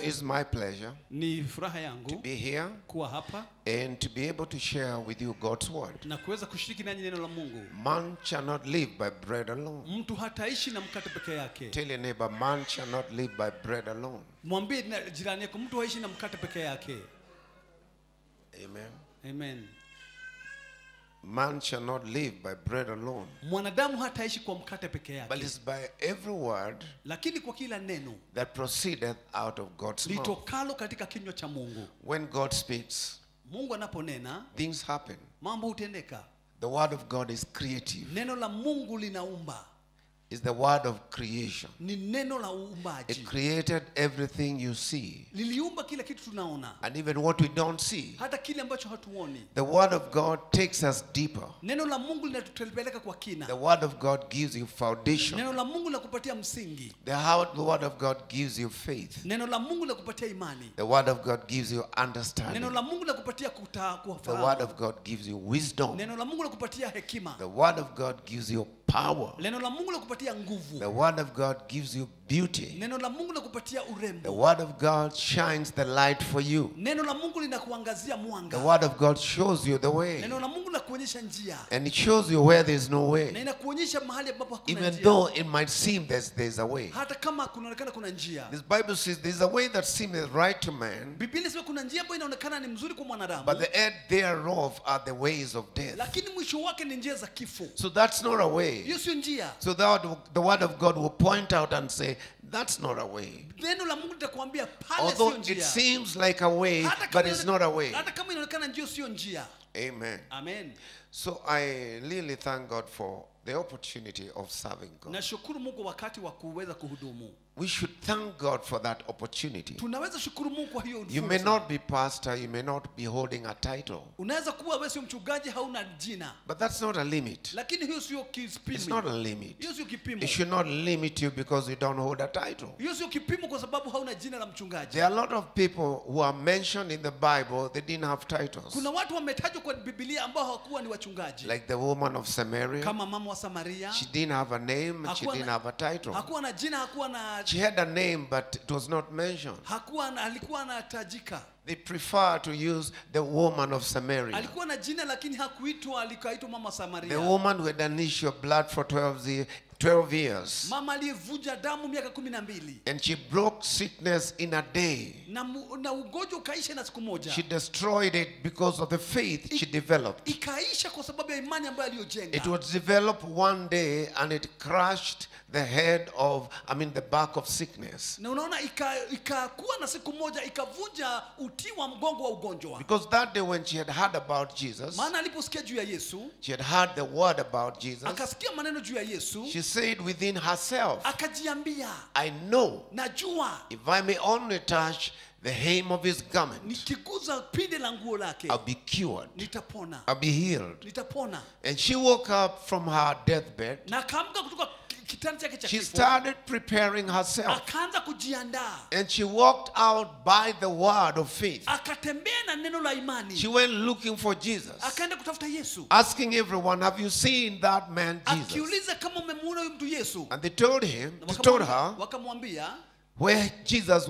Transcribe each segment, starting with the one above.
it's my pleasure Ni furaha yangu to be here kuwa hapa and to be able to share with you God's word. Na kuweza kushiriki nanyi neno la Mungu. Man shall not live by bread alone. Mtu hataishi na mkate peke yake. Tell your neighbor, man shall not live by bread alone. Mwambie jirani yako, mtu haishi na mkate peke yake. Amen. Amen. Man shall not live by bread alone. Mwanadamu hataishi kwa mkate peke yake. But it's by every word lakini kwa kila neno that proceedeth out of God's mouth. Litokalo katika kinywa cha Mungu. When God speaks, Mungu anaponena, things happen. Mambo hutendeka. The word of God is creative. Neno la Mungu linaumba. It's the word of creation. Ni neno la uumbaji. It created everything you see. Liliumba kila kitu tunaona. And even what we don't see. Hata kile ambacho hatuoni. The word of God takes us deeper. Neno la Mungu linatupeleka kwa kina. The word of God gives you foundation. Neno la Mungu linakupatia msingi. The word of God gives you faith. Neno la Mungu linakupatia imani. The word of God gives you understanding. Neno la Mungu linakupatia kufahamu. The word of God gives you wisdom. Neno la Mungu linakupatia hekima. The word of God gives you power. Neno la Mungu linakupatia nguvu. The word of God gives you beauty. Neno la Mungu linakupatia urembo. The word of God shines the light for you. Neno la Mungu linakuangazia mwanga. The word of God shows you the way. Neno la Mungu linakuonyesha njia. And it shows you where there's no way. Na inakuonyesha mahali ambapo hakuna njia. Even though it might seem there's a way. Hata kama kunaonekana kuna njia. This Bible says there's a way that seems right to man. Biblia inasema kuna njia ambayo inaonekana ni mzuri kwa mwanadamu. But the end thereof are the ways of death. Lakini mwisho wake ni njia za kifo. So that's not a way. Hiyo sio njia. So that the word of God will point out and say, that's not a way. Neno la Mungu litakwambia pale Although sio njia. it seems like a way, but it's not a way. Hata kama inaonekana njia sio njia. Amen. Amen. So I really thank God for the opportunity of serving God. Nashukuru Mungu wakati wa kuweza kuhudumu. We should thank God for that opportunity. Tunaweza shukuru Mungu kwa hiyo fursa. You may not be pastor, you may not be holding a title. Unaweza kuwa wewe sio mchungaji, hauna jina. But that's not a limit. Lakini hiyo sio kipimo. It's not a limit. Hiyo sio kipimo. It should not limit you because you don't hold a title. Hiyo sio kipimo kwa sababu hauna jina la mchungaji. There are a lot of people who are mentioned in the Bible, they didn't have titles. Kuna watu wametajwa kwa Biblia ambao hawakuwa ni wachungaji. Like the woman of Samaria. Kama mama wa Samaria. She didn't have a name, she didn't have a title. Hakuwa na jina, hakuwa na. She had a name, but it was not mentioned. Hakuwa na, alikuwa anatajika. They prefer to use the woman of Samaria. Alikuwa na jina lakini hakuitwa, alikaitwa mama Samaria. The woman who had an issue of blood for 12 years. Mama aliyevuja damu miaka 12. And she broke sickness in a day. Na ugonjwa ukaisha na siku moja. She destroyed it because of the faith she developed. Ikaisha kwa sababu ya imani ambayo aliyojenga. It was developed one day and it crushed the head of, I mean the back of sickness. Na unaona ikakuwa na siku moja ikavunja uti wa mgongo wa ugonjwa. Because that day when she had heard about Jesus, maana aliposikia juu ya Yesu, she had heard the word about Jesus. Akasikia maneno juu ya Yesu. She said within herself, akajiambia, I know, najua, if I may only touch the hem of his garment, nikiguza pinde la nguo lake, I'll be cured. Nitapona. I'll be healed. Nitapona. And she woke up from her deathbed. Na akaamka kutoka kitanda chake cha She kifo. started preparing herself. Akaanza kujiandaa. And she walked out by the word of faith. Akatembea na neno la imani. She went looking for Jesus. Akaenda kutafuta Yesu. Asking everyone, have you seen that man Jesus? Akiuliza kama umemuona huyu mtu Yesu. And they told him, they told her, wakamwambia where Jesus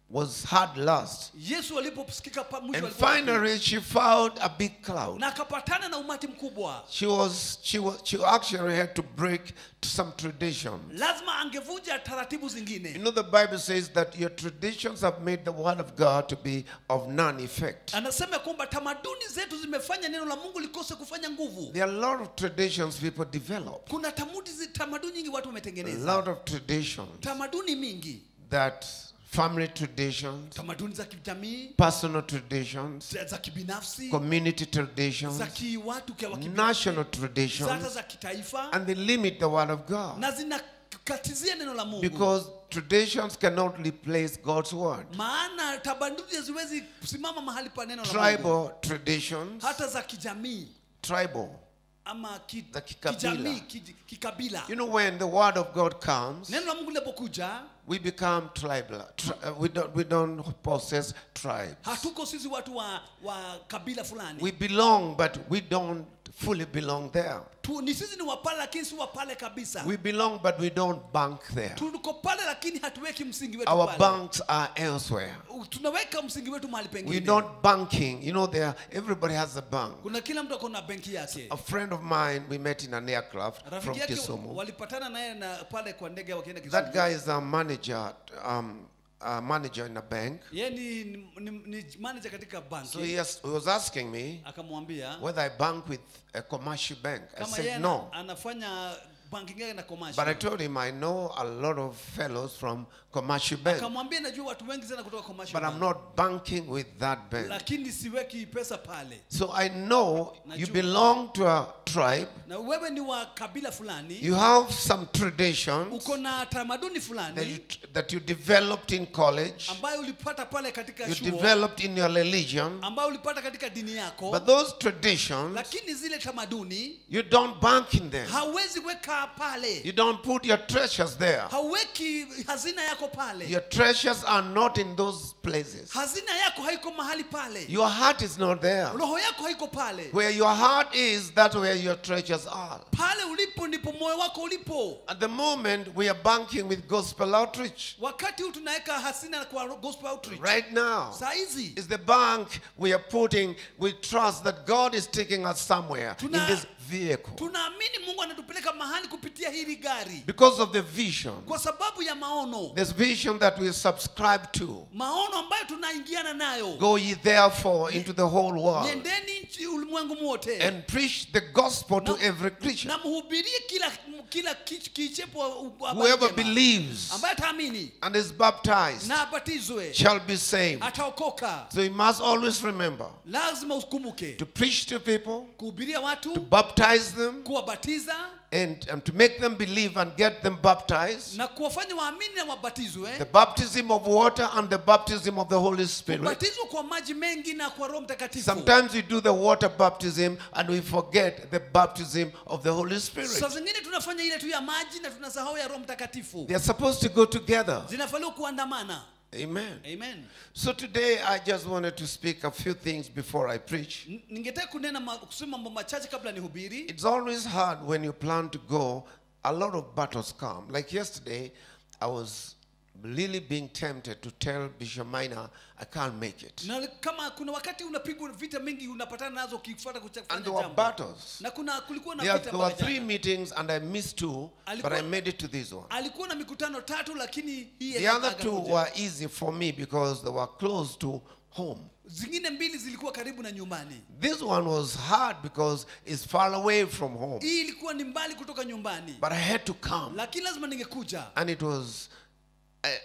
was heard last. Yesu aliposikika pa mwisho And alikuwa wapi? finally she found a big cloud. Na akapatana na umati mkubwa. She actually had to break some tradition. Lazima angevunja taratibu zingine. You know, the Bible says that your traditions have made the word of God to be of none effect. Anasema kwamba tamaduni zetu zimefanya neno la Mungu likose kufanya nguvu. There are a lot of traditions people develop. Kuna tamaduni nyingi watu wametengeneza. A lot of traditions. Tamaduni mingi. That family traditions, tamaduni za kijamii, personal traditions, za kibinafsi, community traditions, za kiwatu, kwa kibinafsi, national traditions, hata za kitaifa, and they limit the word of God. Na zinakatizia neno la Mungu. Because traditions cannot replace God's word. Maana tamaduni haziwezi kusimama mahali pa neno la Mungu. Tribal traditions, hata za kijamii, tribal, ama kijamii, kikabila. You know, when the word of God comes, neno la Mungu linapokuja, we become tribal. We don't possess tribes. Hatuko sisi watu wa kabila fulani. We belong, but we don't fully belong there. Ni sisi ni wa pale lakini si wa pale kabisa. We belong, but we don't bank there. Tuko pale lakini hatuweki msingi wetu Our pale. banks are elsewhere. Tunaweka msingi wetu mahali pengine. We're not banking. You know, there everybody has a bank. Kuna kila mtu ako na benki yake. A friend of mine, we met in an aircraft from Rafiki yake Kisumu. walipatana naye na pale kwa ndege wakienda Kisumu. That guy is a manager, manager in a bank. Yeye ni manager katika banki. So he was asking me akamwambia whether I bank with a commercial bank. I kama said yeye no. anafanya banking yake na commercial. But I told him I know a lot of fellows from commercial bank. Akamwambia najua watu wengi sana kutoka commercial But I'm bank. not banking with that bank. Lakini siweki pesa pale. So I know you Najua. Belong to a tribe. Na wewe ni wa kabila fulani. You have some traditions Uko na tamaduni fulani that you developed in college. Ambayo ulipata pale katika You chuo. Developed in your religion. Ambayo ulipata katika dini yako. But those traditions, lakini zile tamaduni you don't bank in them. Hauwezi weka pale. You don't put your treasures there. Hauweki hazina yako pale. Your treasures are not in those places. Hazina yako haiko mahali pale. Your heart is not there. Roho yako haiko pale. Where your heart is, that's where your treasures are. Pale ulipo ndipo moyo wako ulipo. At the moment, we are banking with Gospel Outreach. Wakati huu tunaweka hazina kwa Gospel Outreach. Right now, Saa hizi. Is the bank we are putting, we trust that God is taking us somewhere in this vehicle. Tunaamini Mungu anatupeleka mahali kupitia hili gari. Because of the vision. Kwa sababu ya maono. This vision that we subscribe to. Maono ambayo tunaingiana nayo. Go ye therefore into the whole world. Nendeni nchi ulimwengu mwote. And preach the gospel to every creature. Na mhubirie kila kichepo habari Whoever njema. Believes ambaye ataamini and is baptized na abatizwe shall be saved. Ataokoka. So you must always remember lazima ukumbuke to preach to people, kuhubiria watu, to baptize them, kuwabatiza, and to make them believe and get them baptized. Na kuwafanya waamini na wabatizwe. The baptism of water and the baptism of the Holy Spirit. Kubatizwa kwa maji mengi na kwa Roho Mtakatifu. Sometimes we do the water baptism and we forget the baptism of the Holy Spirit. Saa zingine tunafanya ile tu ya maji na tunasahau ya Roho Mtakatifu. They are supposed to go together. Zinafaa kuandamana. Amen. Amen. So today I just wanted to speak a few things before I preach. Ningetaka kunena kusema mambo machache kabla nihubiri. It's always hard when you plan to go. A lot of battles come. Like yesterday, I was really being tempted to tell Bishop Maina I can't make it. Na kama kuna wakati unapigwa vita mingi unapatana nazo ukifuata kufanya And there were jambo. battles. Na kulikuwa na There vita were pale 3 jana. meetings and I missed 2, but I made it to this one. Alikuwa na mikutano 3 lakini hii The other 2 akakuja. were easy for me because they were close to home. Zingine mbili zilikuwa karibu na nyumbani. This one was hard because it's far away from home. Hii ilikuwa ni mbali kutoka nyumbani. But I had to come. Lakini lazima ningekuja. And it was,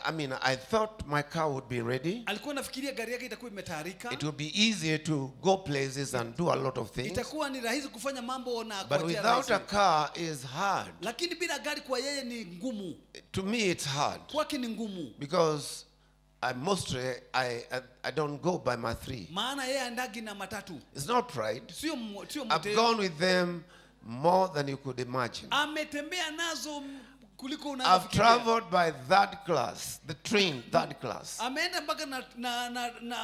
I mean, I thought my car would be ready. Alikuwa anafikiria gari yake itakuwa imetayarika. It would be easier to go places and do a lot of things. Itakuwa ni rahisi kufanya mambo na But kuachia without rahisi. a car is hard. Lakini bila gari kwa yeye ni ngumu. To me it's hard. Kwake ni ngumu. Because I mostly I don't go by my 3. Maana yeye andagi na matatu. It's not pride. Sio sio I've mteo. gone with them more than you could imagine. Ametembea nazo kuliko I've unavyofikiria. traveled by third class, the train third class. Ameenda mpaka na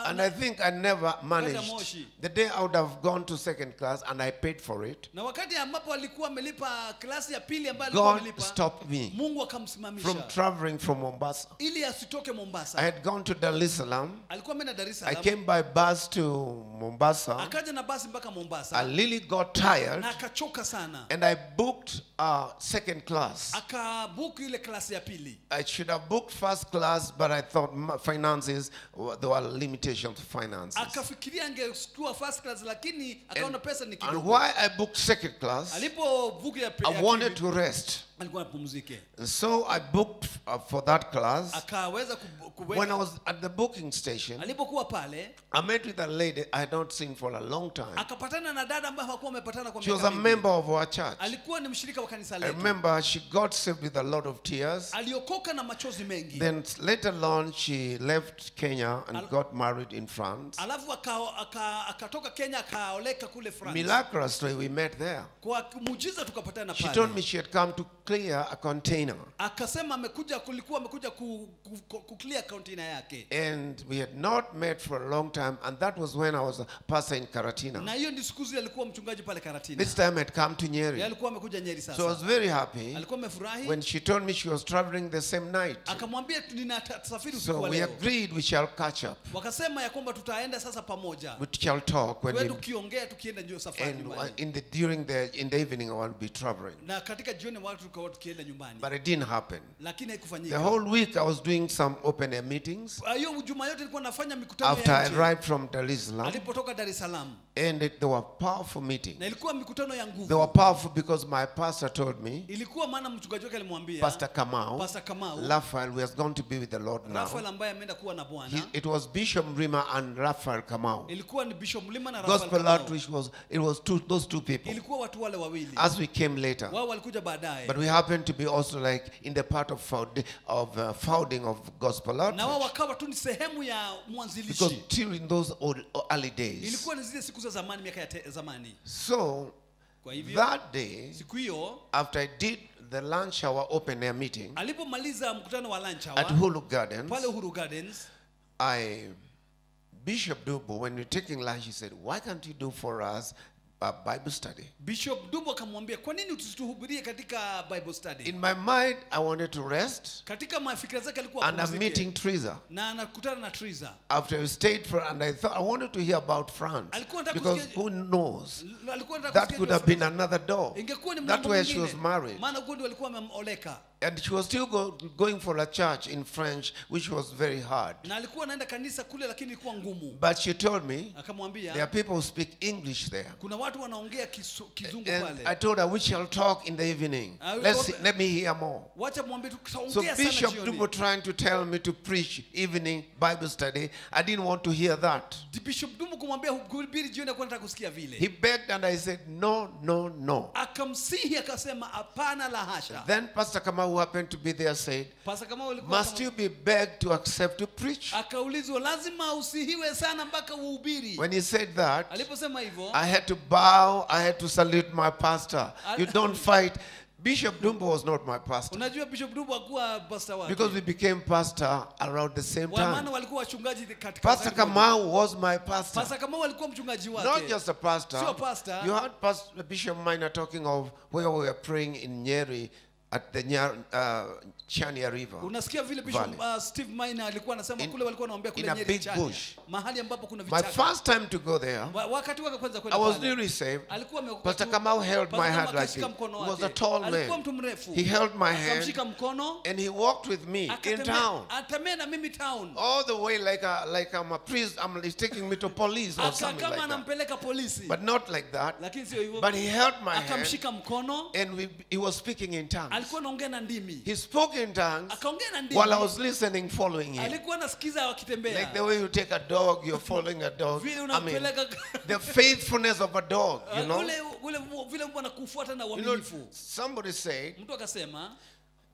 And I think I never managed. moshi. The day I would have gone to second class and I paid for it. Na wakati ambapo alikuwa amelipa klasi ya pili ambayo alikuwa God amelipa, stopped me Mungu akamsimamisha from traveling from Mombasa. ili asitoke Mombasa. I had gone to Dar es Salaam. Alikuwa ameenda Dar es I Salaam. came by bus to Mombasa. Akaja na basi mpaka Mombasa. I really got tired. Na akachoka sana. And I booked second class. Akabook ile klasi ya pili. I should have booked first class, but I thought finances, there were limitations to finances. Akafikiria angechukua first class lakini akaona pesa ni And kidogo. why I booked second class, Alipobook ya pili, I wanted to rest. alikuwa apumzike. And so I booked for that class. Akaweza kuweka. When I was at the booking station, alipokuwa pale, I met with a lady I had not seen for a long time. Akapatana na dada ambaye hakuwa amepatana kwa She was miaka a mingi. member of our church. Alikuwa ni mshirika wa kanisa I letu. remember she got saved with a lot of tears. Aliokoka na machozi mengi. Then later on she left Kenya and got married in France. Alafu akatoka Kenya akaoleka kule France. Miraculously we met there. Kwa muujiza tukapatana She pale. told me she had come to clear a container. Akasema amekuja kulikuwa amekuja ku clear container yake. And we had not met for a long time, and that was when I was a pastor in Karatina. Na hiyo ndio siku zile alikuwa mchungaji pale Karatina. This time had come to Nyeri. Alikuwa amekuja Nyeri sasa. So I was very happy. Alikuwa amefurahi. When she told me she was traveling the same night. Akamwambia ninasafiri usiku wa So we leo. Agreed we shall catch up. Wakasema ya kwamba tutaenda sasa pamoja. We shall talk when we tukiongea tukienda ndio safari nyumbani. And in the evening I will be traveling. Na katika jioni watu tukawa tukienda nyumbani. But it didn't happen. Lakini haikufanyika. The whole week I was doing some open air meetings. Hiyo juma yote nilikuwa nafanya mikutano ya After I nje. arrived from Dar es Salaam. Alipotoka Dar es Salaam. And they were powerful meetings. Na ilikuwa mikutano ya nguvu. They were powerful because my pastor told me. Ilikuwa maana mchungaji wake alimwambia. Pastor Kamau. Pastor Kamau. Raphael was going to be with the Lord now. Raphael ambaye ameenda kuwa na Bwana. It was Bishop Mrima and Raphael Kamau. Ilikuwa ni Bishop Mrima na Raphael Gospel Kamau. Outreach was, it was those two people. Ilikuwa watu wale wawili. As we came later. Wao walikuja baadaye. But we happened to be also like in the part of founding of Gospel Outreach. Na wao wakawa tu ni sehemu ya mwanzilishi. Because till in those old early days. Ilikuwa ni zile siku za zamani, miaka ya zamani. So kwa hivyo, that day, siku hiyo, after I did the lunch hour open air meeting, alipomaliza mkutano wa lunch hour at Uhuru Gardens, pale Uhuru Gardens, Bishop Dubo, when we were taking lunch, he said, "Why can't you do for us a Bible study?" Bishop Dubo akamwambia, kwa nini usituhubirie katika Bible study? In my mind, I wanted to rest. Katika mafikira zake alikuwa And I'm meeting Triza. Na anakutana na Triza. After we stayed for, and I thought I wanted to hear about France. Because who knows? That could have been another door. That where she was married. Maana huko ndio alikuwa ameoleka. And she was still going for a church in French, which was very hard. Na alikuwa anaenda kanisa kule lakini ilikuwa ngumu. But she told me, akamwambia, there are people who speak English there. Kuna watu wanaongea kizungu pale. I told her we shall talk in the evening. Let me hear more. Wacha mwambie tutaongea sana So jioni. Bishop Dubo trying to tell me to preach evening Bible study. I didn't want to hear that. Bishop Dubo kumwambia kuhubiri jioni alikuwa anataka kusikia vile. He begged and I said no, no, no. Akamsihi akasema hapana la hasha. Then Pastor Kamau, who happened to be there, said, must you be begged to accept to preach? Akaulizwa lazima usihiwe sana mpaka uhubiri. When he said that, aliposema hivyo, I had to bow, I had to salute my pastor. You don't fight. Bishop Dumbo was not my pastor. Unajua Bishop Dumbo hakuwa pastor wake. Because we became pastor around the same time. Maana walikuwa wachungaji katika. Pastor Kamau was my pastor. Pastor Kamau alikuwa mchungaji wake. Not just a pastor. Sio pastor. You heard Pastor Bishop Minor talking of where we were praying in Nyeri at the Chania River. Unasikia vile Bishop Steve Minor alikuwa anasema kule walikuwa wanaombea kule Nyeri Chania. Mahali ambapo kuna vichaka. My first time to go there. Wakati wake kwanza kwenda I was pale. newly saved. Alikuwa ameokoka. Pastor Kamau held my hand like this. He was a tall man. Alikuwa mtu mrefu. He held my hand. Akamshika mkono. And he walked with me in town. Atamea na mimi town. All the way like I'm a priest, he's taking me to police or something Kama like that. anampeleka polisi. But not like that. Lakini sio hivyo. But he held my hand. Akamshika mkono. And he was speaking in tongues. Alikuwa anaongea na ndimi. He spoke in tongues Akaongea na ndimi. while I was listening, following him. Alikuwa anasikiza wakitembea. Like the way you take a dog, you're following a dog. Vile I mean, unampeleka the faithfulness of a dog, you know. Ule vile mbwa anakufuata na You know, uaminifu. somebody said, Mtu akasema,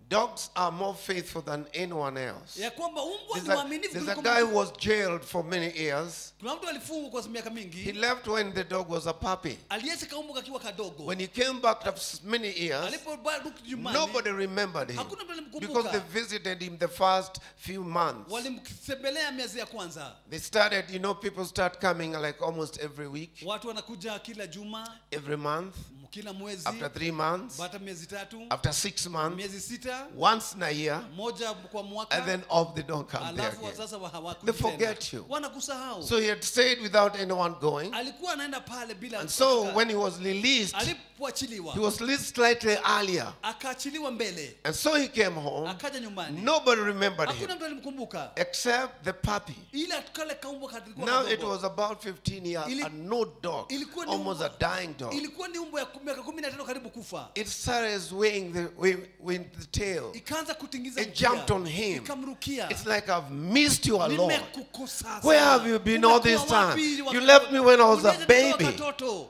dogs are more faithful than anyone else. Ya kwamba umbwa ni mwaminifu There's a kuliko guy mtu. who was jailed for many years. Kuna mtu alifungwa kwa miaka mingi. He left when the dog was a puppy. Aliacha kaumbwa kakiwa kadogo. When he came back after many years, Aliporudi nyumbani, nobody remembered him. Hakuna mtu alimkumbuka. Because they visited him the first few months. Walimtembelea miezi ya kwanza. They started, you know, people start coming like almost every week. Watu wanakuja kila juma. Every month. Kila mwezi. After 3 months. Baada miezi 3. After 6 months. Miezi 6. Once in a year. Moja kwa mwaka. And then off they don't come there again. Sasa They forget you. Wanakusahau. So he had stayed without anyone going. Alikuwa anaenda pale bila. And so when he was released, alipoachiliwa, he was released slightly earlier. Akaachiliwa mbele. And so he came home. Akaja nyumbani. Nobody remembered him. Hakuna mtu alimkumbuka. Except the puppy. Ila kale kaumbwa kalikuwa Now kadogo. it was about 15 years, and no dog, almost a dying dog. Ilikuwa ni umbwa ya miaka 15 karibu kufa. It started swaying the tail. Ikaanza kutingiza It mkia. jumped on him. Ikamrukia. It's like I've missed you a lot. Nimekukosa Where sana. have you been all this Umekuwa time? wapi You wakati left me when I was a Uniacha nikiwa baby. katoto.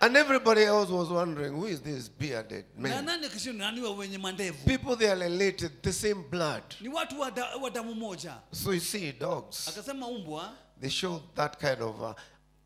And everybody else was wondering, who is this bearded Na man? nani akisema nani wa wenye mandevu? People, they are related, the same blood. Ni watu wa damu moja. So you see, dogs, Akasema umbwa, they show that kind of,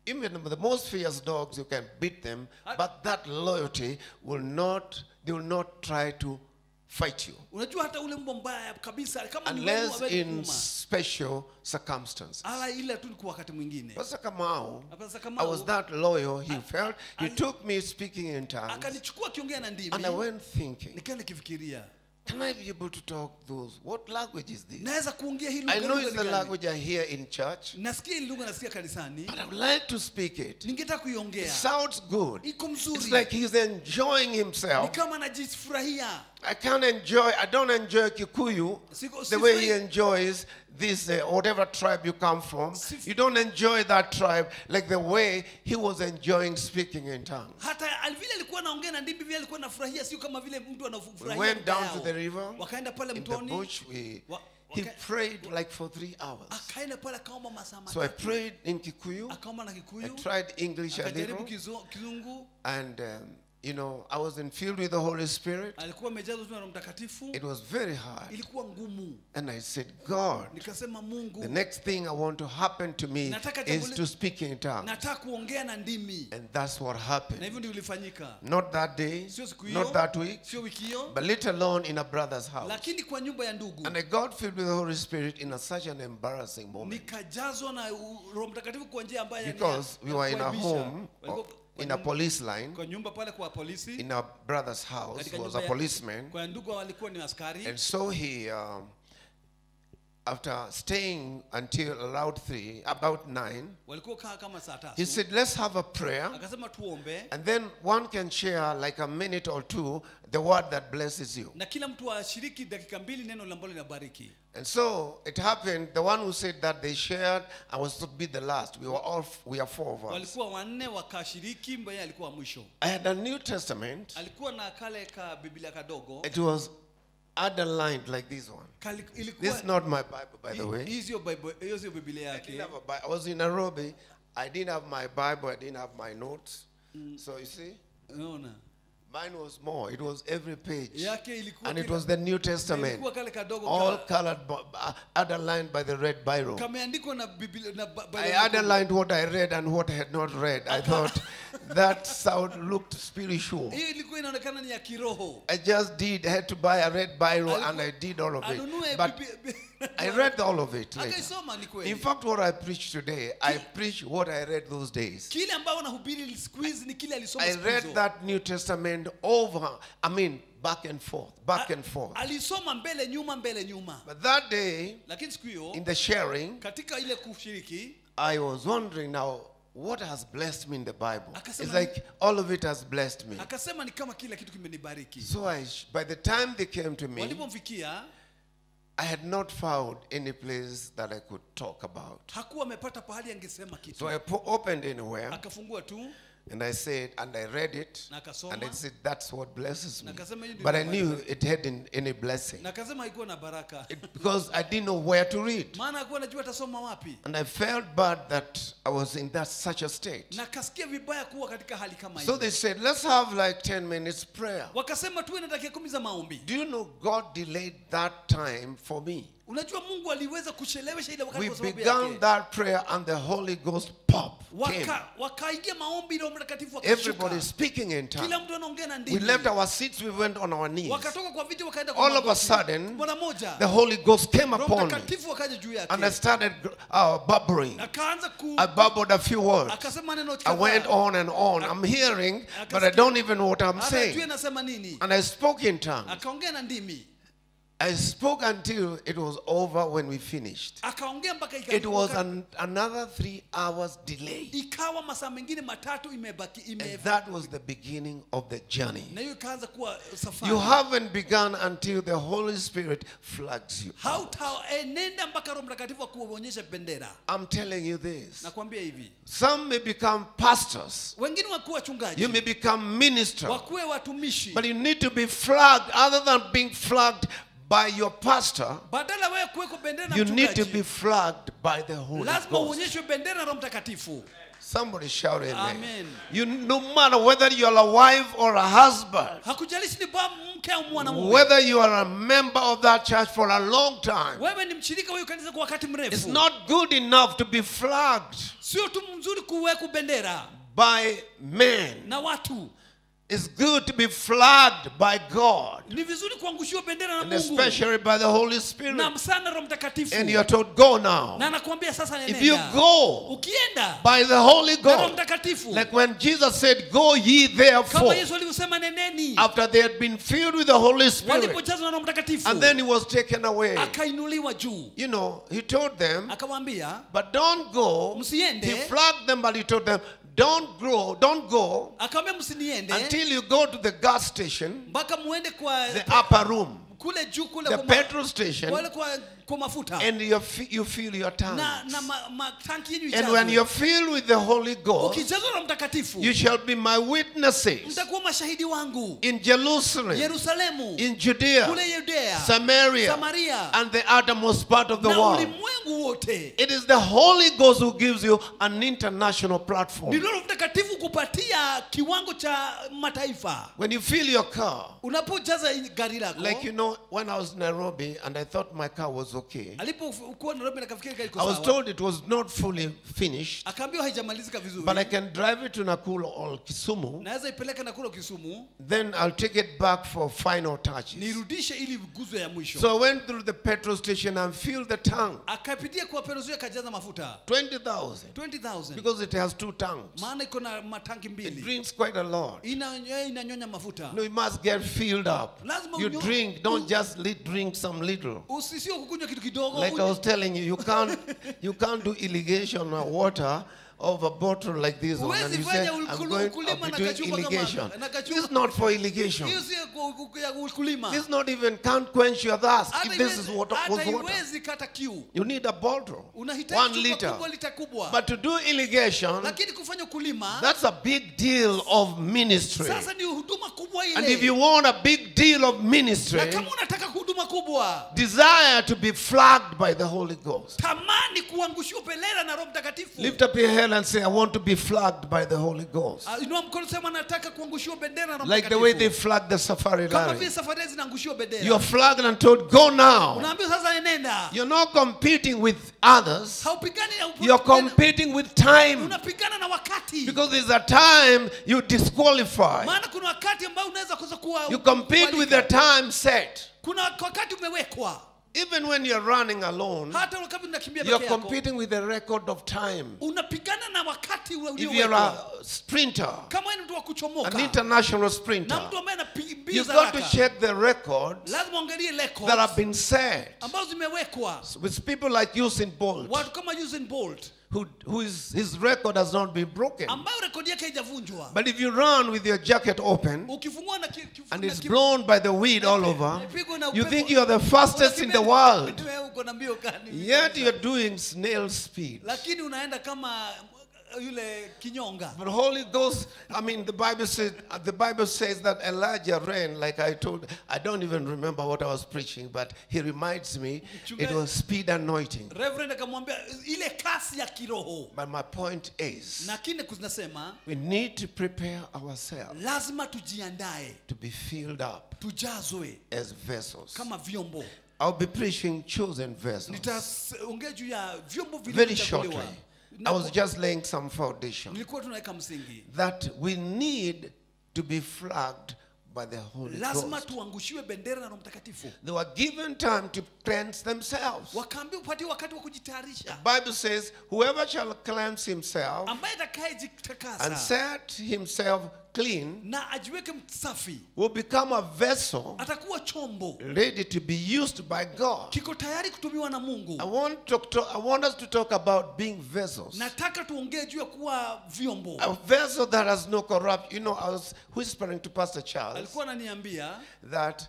even the most fierce dogs, you can beat them, but that loyalty will not they will not try to fight you. Unajua hata ule mbwa mbaya kabisa kama ni wewe Unless hawezi in kuuma. special circumstances. Ala ila tu kwa wakati mwingine. Pastor Kamau, Pastor Kamau, I was that loyal, he felt. He took me speaking in tongues. Akanichukua akiongea na ndimi. And I went thinking. Nikaenda nikifikiria. Can I be able to talk those? What language is this? Naweza kuongea hii lugha. I know it's the language I hear in church. Nasikia hii lugha nasikia kanisani. But I would like to speak it. Ningetaka kuiongea. It sounds good. Iko mzuri. It's like he's enjoying himself. Ni kama anajifurahia. I can't enjoy, I don't enjoy Kikuyu the way he enjoys this, whatever tribe you come from. You don't enjoy that tribe like the way he was enjoying speaking in tongues. Hata vile alikuwa anaongea na ndimi vile alikuwa anafurahia, sio kama vile mtu anafurahia. We went down to the river. Wakaenda pale In the mtoni. bush, he prayed like for 3 hours. Akaenda pale akaomba masaa matatu. So I prayed in Kikuyu. Akaomba na Kikuyu. I tried English a little. Akajaribu Kizungu. And you know, I was filled with the Holy Spirit. Alikuwa amejazwa na Roho Mtakatifu. It was very hard. Ilikuwa ngumu. And I said, God, Nikasema Mungu, the next thing I want to happen to me is to speak in tongues. Nataka kuongea na ndimi. And that's what happened. Na hivyo ndivyo ilifanyika. Not that day, Sio siku hiyo, not that week, sio wiki hiyo, but let alone in a brother's house. Lakini kwa nyumba ya ndugu. And I got filled with the Holy Spirit in such an embarrassing moment. Nikajazwa na Roho Mtakatifu kwa njia ambayo ni Because we were in a home, in a police line, kwa nyumba pale kwa polisi, in a brother's house, he was a policeman. Kwa ndugu alikuwa ni askari. And so he, after staying until around 3, about 9, walikuwa kama saa tatu. He said, let's have a prayer. Akasema tuombe. And then one can share like a minute or two the word that blesses you. Na kila mtu ashiriki dakika mbili neno ambalo linabariki. And so it happened, the one who said that they shared, I was to be the last. We are 4 of us. Walikuwa wanne wakashiriki, mbaye alikuwa mwisho. I had a New Testament. Alikuwa na kale ka Biblia kadogo. It was underlined like this one. This is not my Bible, by the way. Hiyo Bible, hiyo sio Biblia yake. I was in Nairobi. I didn't have my Bible. I didn't have my notes. So you see? Unaona? Mine was more. It was every page. Yake And it was the New Testament. All colored, underlined by the red biro. I underlined what I read and what I had not read. I thought that sound looked spiritual. I just had to buy a red biro and I did all of it. But I read all of it later. In fact, what I preach today, I preach what I read those days. I read that New Testament over, back and forth, back and forth. But that day, in the sharing, I was wondering now, what has blessed me in the Bible? It's like all of it has blessed me. So by the time they came to me, I had not found any place that I could talk about. So I opened anywhere. And I said, and I read it, and I said, that's what blesses me. But I knew it hadn't any blessing. Because I didn't know where to read. And I felt bad that I was in that such a state. So they said, let's have like 10 minutes prayer. Do you know God delayed that time for me? We began that prayer and the Holy Ghost pop came. Everybody speaking in tongues. We left our seats, we went on our knees. All of a sudden, the Holy Ghost came upon me. And I started bubbling. I babbled a few words. I went on and on. I'm hearing, but I don't even know what I'm saying. And I spoke in tongues. I spoke until it was over when we finished. It was another 3 hours delay. And that was the beginning of the journey. You haven't begun until the Holy Spirit flags you. I'm telling you this. Some may become pastors. You may become ministers. But you need to be flagged. Other than being flagged by your pastor, you need to be flagged by the Holy Ghost. Somebody shout amen. Amen. You, no matter whether you are a wife or a husband, whether you are a member of that church for a long time, it's not good enough to be flagged by men. It's good to be flagged by God. Ni vizuri kuangushiwa bendera na And Mungu. especially by the Holy Spirit. Na sana Roho Mtakatifu. And you're told, go now. Na anakuambia sasa nenda. If you go ukienda by the Holy na Roho Ghost, Mtakatifu, like when Jesus said, go ye therefore, kama Yesu alivyosema neneni, after they had been filled with the Holy Spirit, walipojazwa na Roho Mtakatifu, and then he was taken away. akainuliwa juu. You know, he told them, Akawaambia, but don't go. Msiende. He flagged them, but he told them, don't grow, don't go akawaambia msiniende until you go to the gas station, mpaka muende kwa the upper room, kule juu kule the kwa petrol station, wale kwa mafuta, and you fill your tanks. na matanki yenu And when ijazwe. you're filled with the Holy Ghost, Ukijazwa na Mtakatifu, you shall be my witnesses mtakuwa mashahidi wangu in Jerusalem, Yerusalemu, in Judea, kule Yudea, Samaria, Samaria, and the uttermost part of the na world. ulimwengu wote. It is the Holy Ghost who gives you an international platform. Ni Roho Mtakatifu kupatia kiwango cha mataifa. When you fill your car, Unapojaza gari lako, like you know, when I was in Nairobi and I thought my car was okay, alipokuwa Nairobi nikafikiri gari iko I was sawa. told it was not fully finished, Akaambiwa haijamalizika vizuri. but I can drive it to Nakuru or Kisumu. Naweza ipeleka Nakuru Kisumu, Then I'll take it back for final touches. nirudishe ili guzwe ya mwisho. So I went through the petrol station and filled the tank. Akapitia kwa petrol akajaza mafuta 20,000. 20,000. Because it has two tanks. Maana iko na matanki It mbili. drinks quite a lot. Inanyonya mafuta. No, you must get filled up. Lazima You drink, don't just drink some little. Usisio kukunywa kitu kidogo. Like I was telling you, you can't do irrigation or water of a bottle like this one. And you say, I'm going to be doing irrigation. This is not for irrigation. Hiyo sio ya ukulima. This not even can't quench your thirst. Hata If this is water, was water. haiwezi kata kiu. You need a bottle, Unahitaji 1 chupa liter. kubwa, lita kubwa. But to do irrigation, Lakini kufanya ukulima, that's a big deal of ministry. sasa ni huduma kubwa ile. And if you want a big deal of ministry, Na kama unataka huduma kubwa, desire to be flagged by the Holy Ghost. tamani kuangushiwa bendera na Roho Mtakatifu. Lift up your hand and say, I want to be flagged by the Holy Ghost. Inua mkono sema nataka kuangushiwa bendera na Roho Like the way they Mtakatifu. flagged the safari Kama rally. vile safari zinaangushiwa bendera. You're flagged and told, go now. Unaambiwa sasa nenda. You're not competing with others. Haupigani na You're competing with time. Unapigana na wakati. Because there's a time you disqualify. Maana kuna wakati ambao unaweza kosa kuwa You compete with the time set. Kuna wakati umewekwa. Even when you're running alone, Hata wakati unakimbia you're peke yako, competing with the record of time. unapigana na wakati If you're uliowekwa. a sprinter, Kama wewe ni mtu wa kuchomoka, an international na sprinter, mtu ambaye anapiga you've got to haraka, check the records lazima uangalie records that have been set ambazo zimewekwa. with people like Usain Bolt, Watu kama Usain Bolt, who is, his record has not been broken. ambayo rekodi yake haijavunjwa. But if you run with your jacket open Ukifungua na and it's blown by the wind all over, Pigwa na you upepo. think you're the fastest in the world. Wewe uko na mbio gani? Yet you're doing snail speed. Lakini unaenda kama yule kinyonga. But Holy Ghost, I mean, the Bible says that Elijah ran, like I told, I don't even remember what I was preaching, but he reminds me it was speed anointing. Reverend akamwambia ile kasi ya kiroho. But my point is, Na kile kunasema, we need to prepare ourselves lazima tujiandae, to be filled up tujazwe as vessels. kama vyombo. I'll be preaching chosen vessels Nitaongea juu ya vyombo very vilivyochaguliwa. shortly. I was just laying some foundation Nilikuwa tunaweka msingi. that we need to be flagged by the Holy Lazima Ghost. tuangushiwe bendera na Roho Mtakatifu. They were given time to cleanse themselves. Wakaambiwa upate wakati wa kujitayarisha. The Bible says, whoever shall cleanse himself Ambaye atakayejitakasa and set himself clean na ajiweke msafi, will become a vessel atakuwa chombo ready to be used by God. kiko tayari kutumiwa na Mungu. I want us to talk about being vessels. Nataka tuongee juu ya kuwa vyombo. A vessel that has no corrupt. You know, I was whispering to Pastor Charles Alikuwa ananiambia that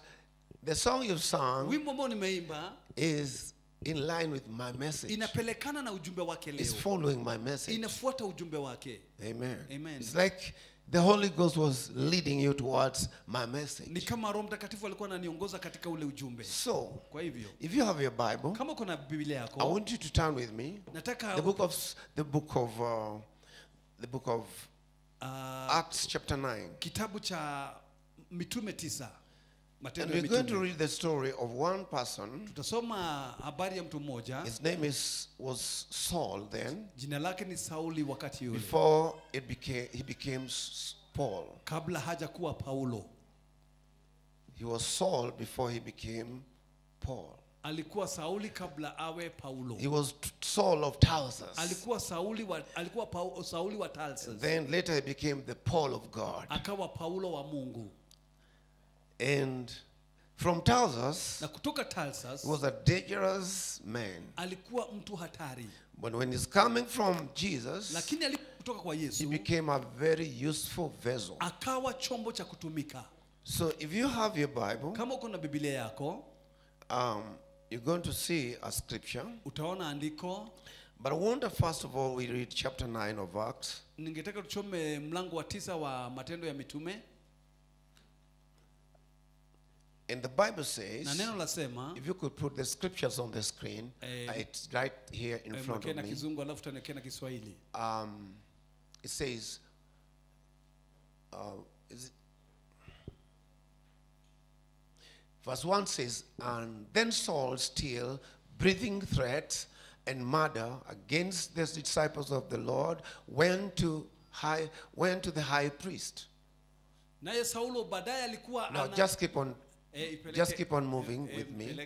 the song you've sung wimbo ambao nimeimba is in line with my message. inapelekana na ujumbe wake It's leo. following my message. Inafuata ujumbe wake. Amen. Amen. It's like the Holy Ghost was leading you towards my message. Ni kama Roho Mtakatifu alikuwa ananiongoza katika ule ujumbe. So, Kwa hivyo, if you have your Bible, kama uko na Biblia I yako, want you to turn with me. nataka The book of Acts chapter 9. Kitabu cha Mitume 9. And Matendo ya we're going to Mitume. read the story of one person. Tutasoma habari ya mtu mmoja. His name was Saul then. Jina lake ni Sauli wakati yule. Before he became Paul. Kabla hajakuwa Paulo. He was Saul before he became Paul. Alikuwa Sauli kabla awe Paulo. He was Saul of Tarsus. Alikuwa Sauli wa Tarsus. Then later he became the Paul of God. Akawa Paulo wa Mungu. And from Tarsus, na kutoka Tarsus, he was a dangerous man. Alikuwa mtu hatari. But when he's coming from Jesus, lakini alipotoka kwa Yesu, he became a very useful vessel. Akawa chombo cha kutumika. So if you have your Bible, kama uko na Biblia yako, you're going to see a scripture. Utaona andiko. But I wonder, first of all, we read chapter 9 of Acts. Ningetaka tusome mlango wa 9 wa Matendo ya Mitume. And the Bible says, na neno lasema, if you could put the scriptures on the screen, it's right here in front of me. Kizungu alafu tutaniwekea na Kiswahili. It says, verse 1 says, and then Saul, still breathing threats and murder against the disciples of the Lord, went to the high priest. Naye Saulo baadaye alikuwa Now just keep on. Just keep on moving with me.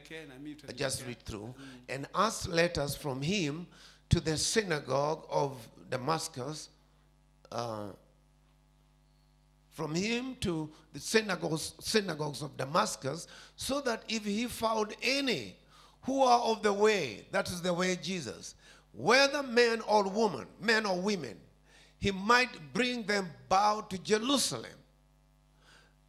Just read through. And asked letters from him to the synagogue of Damascus. From him to the synagogues of Damascus, so that if he found any who are of the way, that is the way Jesus, whether man or woman, men or women, he might bring them bound to Jerusalem.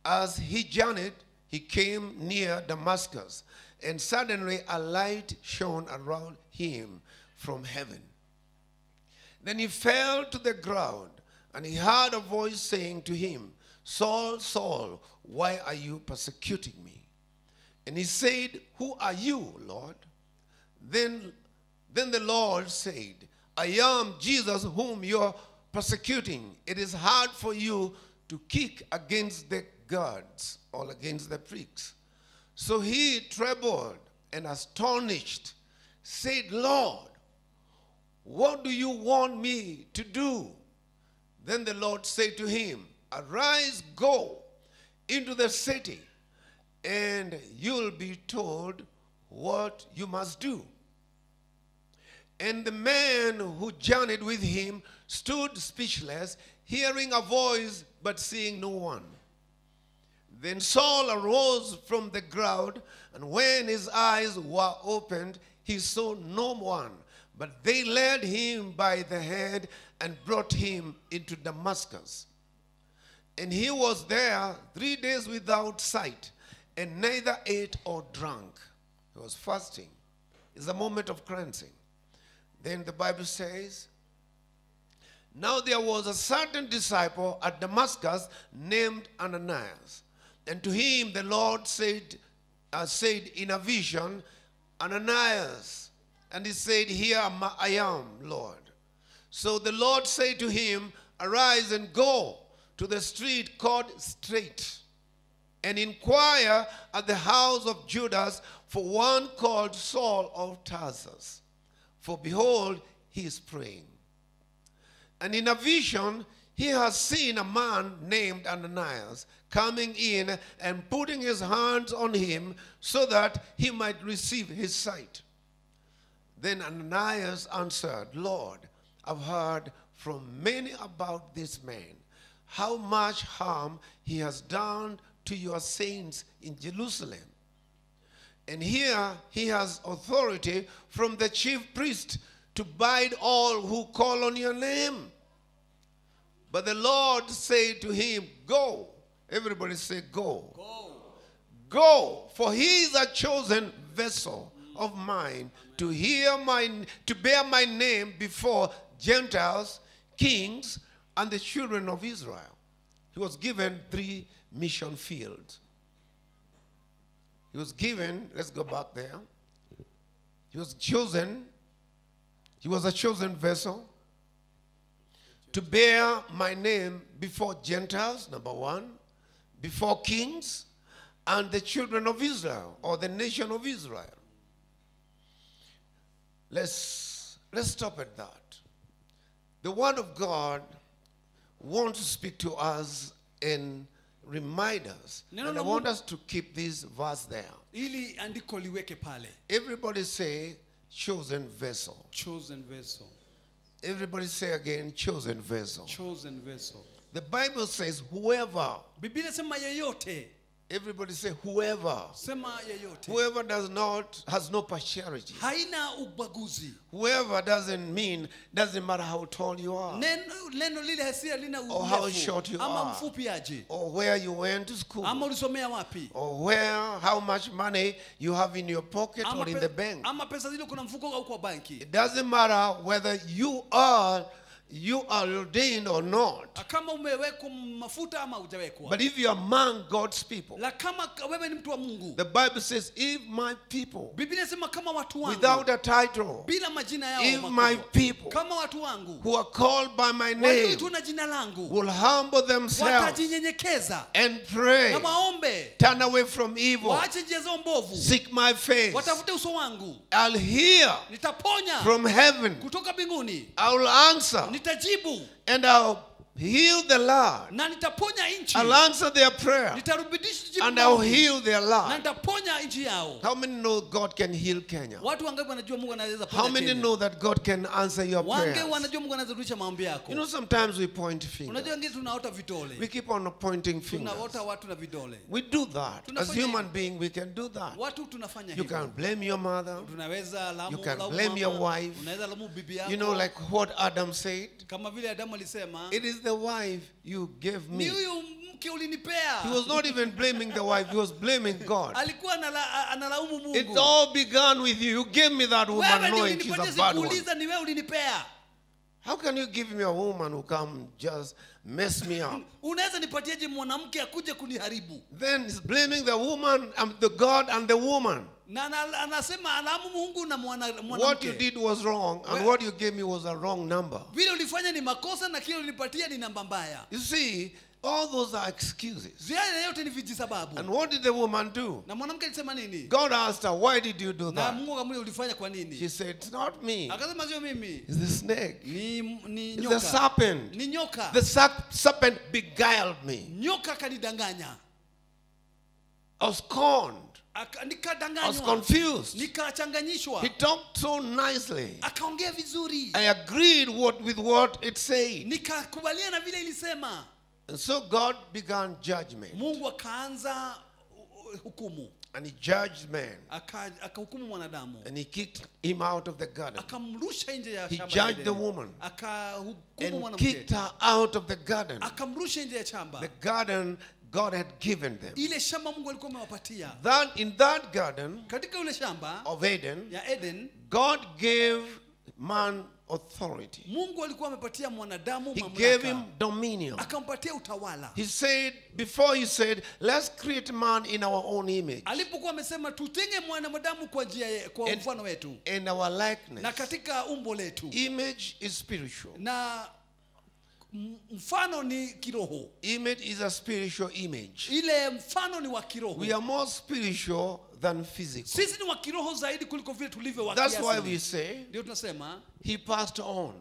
As he journeyed, he came near Damascus, and suddenly a light shone around him from heaven. Then he fell to the ground, and he heard a voice saying to him, Saul, Saul, why are you persecuting me? And he said, Who are you, Lord? Then the Lord said, I am Jesus whom you are persecuting. It is hard for you to kick against the gods or against the pricks. So he trembled and astonished, said, Lord, what do you want me to do? Then the Lord said to him, Arise, go into the city, and you'll be told what you must do. And the man who journeyed with him stood speechless, hearing a voice, but seeing no one. Then Saul arose from the ground, and when his eyes were opened, he saw no one. But they led him by the hand and brought him into Damascus. And he was there 3 days without sight, and neither ate or drank. He was fasting. It's a moment of cleansing. Then the Bible says, now there was a certain disciple at Damascus named Ananias. And to him the Lord said in a vision, Ananias. And he said, Here I am, Lord. So the Lord said to him, Arise and go to the street called Straight, and inquire at the house of Judas for one called Saul of Tarsus. For behold, he is praying. And in a vision, he has seen a man named Ananias coming in and putting his hands on him so that he might receive his sight. Then Ananias answered, Lord, I've heard from many about this man, how much harm he has done to your saints in Jerusalem. And here he has authority from the chief priest to bind all who call on your name. But the Lord said to him, Go. Everybody say, go. Go. Go, for he is a chosen vessel of mine to bear my name before Gentiles, kings, and the children of Israel. He was given 3 mission fields. He was given, let's go back there. He was chosen. He was a chosen vessel to bear my name before Gentiles, number 1, before kings, and the children of Israel, or the nation of Israel. Let's stop at that. The word of God, want to speak to us and remind us. Neno And la I want Mungu- us to keep this verse there. Ili andiko liweke pale. Everybody say, chosen vessel. Chosen vessel. Everybody say again, chosen vessel. Chosen vessel. The Bible says, whoever. Biblia inasema yeyote. Everybody say, whoever. Sema yeyote. Whoever does not, has no partiality. Haina ubaguzi. Whoever doesn't mean, doesn't matter how tall you are. Neno lile hasia lina Or how urefu, short you ama are. mfupi aje. Or where you went to school. Ama ulisomea wapi. Or where, how much money you have in your pocket Ama, or in the bank. ama pesa zile kuna mfuko au kwa banki. It doesn't matter whether you are ordained or not. Kama umewekwa mafuta ama hujawekwa. But if you are among God's people, La kama wewe ni mtu wa Mungu. the Bible says, if my people, Biblia inasema kama watu wangu, without a title, bila majina yao if makubwa, my people kama watu wangu who are called by my name walioitwa na jina langu will humble themselves watajinyenyekeza and pray, na waombe, turn away from evil, waache njia zao mbovu, seek my face, watafute uso wangu, I'll hear nitaponya from heaven, kutoka mbinguni, I will answer, nitajibu and I'll heal the land. na nitaponya nchi, I'll answer their prayer, nitarudisha jibu and I'll maombi, heal their na land. nitaponya nchi yao. How many know God can heal Kenya? Watu wangapi wanajua Mungu anaweza How ponya many Kenya? know that God can answer your Wangapi prayers? wanajua Mungu anaweza rudisha maombi yako? You know, sometimes we point fingers. Unajua wengine tunaota vidole. We keep on pointing fingers. Tunaota watu na vidole. We do that. As Tunafanya human hivyo. beings, we can do that. Watu tunafanya You hivyo. can blame your mother. Tunaweza laumu, You can laumu blame mama. your wife. Unaweza laumu bibi yako. You know, like what Adam said. Kama vile Adamu alisema, It is the wife you gave ni me. huyu mke ulinipea. He was not even blaming the wife, he was blaming God. Alikuwa analaumu Mungu. It all began with you. You gave me that woman Wewe ndio knowing she's a ulinipatia, bad one. sikuuliza, ni wewe ulinipea. How can you give me a woman who come just mess me up? Unaweza nipatieje mwanamke akuje kuniharibu? Then he's blaming the woman, the God and the woman. Na anasema alaumu Mungu na mwanamke. What you did was wrong, and what you gave me was a wrong number. Vile ulifanya ni makosa na kile ulinipatia ni namba mbaya. You see, all those are excuses. Yale yote ni vijisababu. And what did the woman do? Na mwanamke alisema nini? God asked her, why did you do Na that? Mungu akamuuliza ulifanya kwa nini? She said, it's not me. Akasema sio mimi. It's the snake. Ni It's the nyoka. serpent. Ni nyoka. The serpent beguiled me. Nyoka akanidanganya. I was conned. I was Nikadanganywa. confused. Nikachanganyishwa. He talked so nicely. Akaongea vizuri. I agreed with what it said. Nikakubaliana vile ilisema. And so God began judgment. Mungu akaanza hukumu. And he judged man. Akahukumu mwanadamu. And he kicked him out of the garden. Akamrusha nje ya He shamba la judged the Edeni. woman. Akahukumu And mwanamke. kicked her out of the garden. Akamrusha nje ya shamba. The garden God had given them. Ile shamba Mungu alikuwa amewapatia. That in that garden Katika ile shamba of Eden, ya Eden, God gave man authority. Mungu alikuwa amepatia mwanadamu He mamlaka. gave him dominion. Akampatia utawala. He said, before he said, let's create man in our own image. Alipokuwa amesema tutenge mwanadamu kwa njia, kwa mfano wetu. And our likeness. Na katika umbo letu. Image is spiritual. Na mfano ni kiroho. Image is a spiritual image. Ile mfano ni wa kiroho. We are more spiritual than physical. Sisi ni wa kiroho zaidi kuliko vile tulivyo wa That's why kiasili. we say Ndio tunasema he passed on.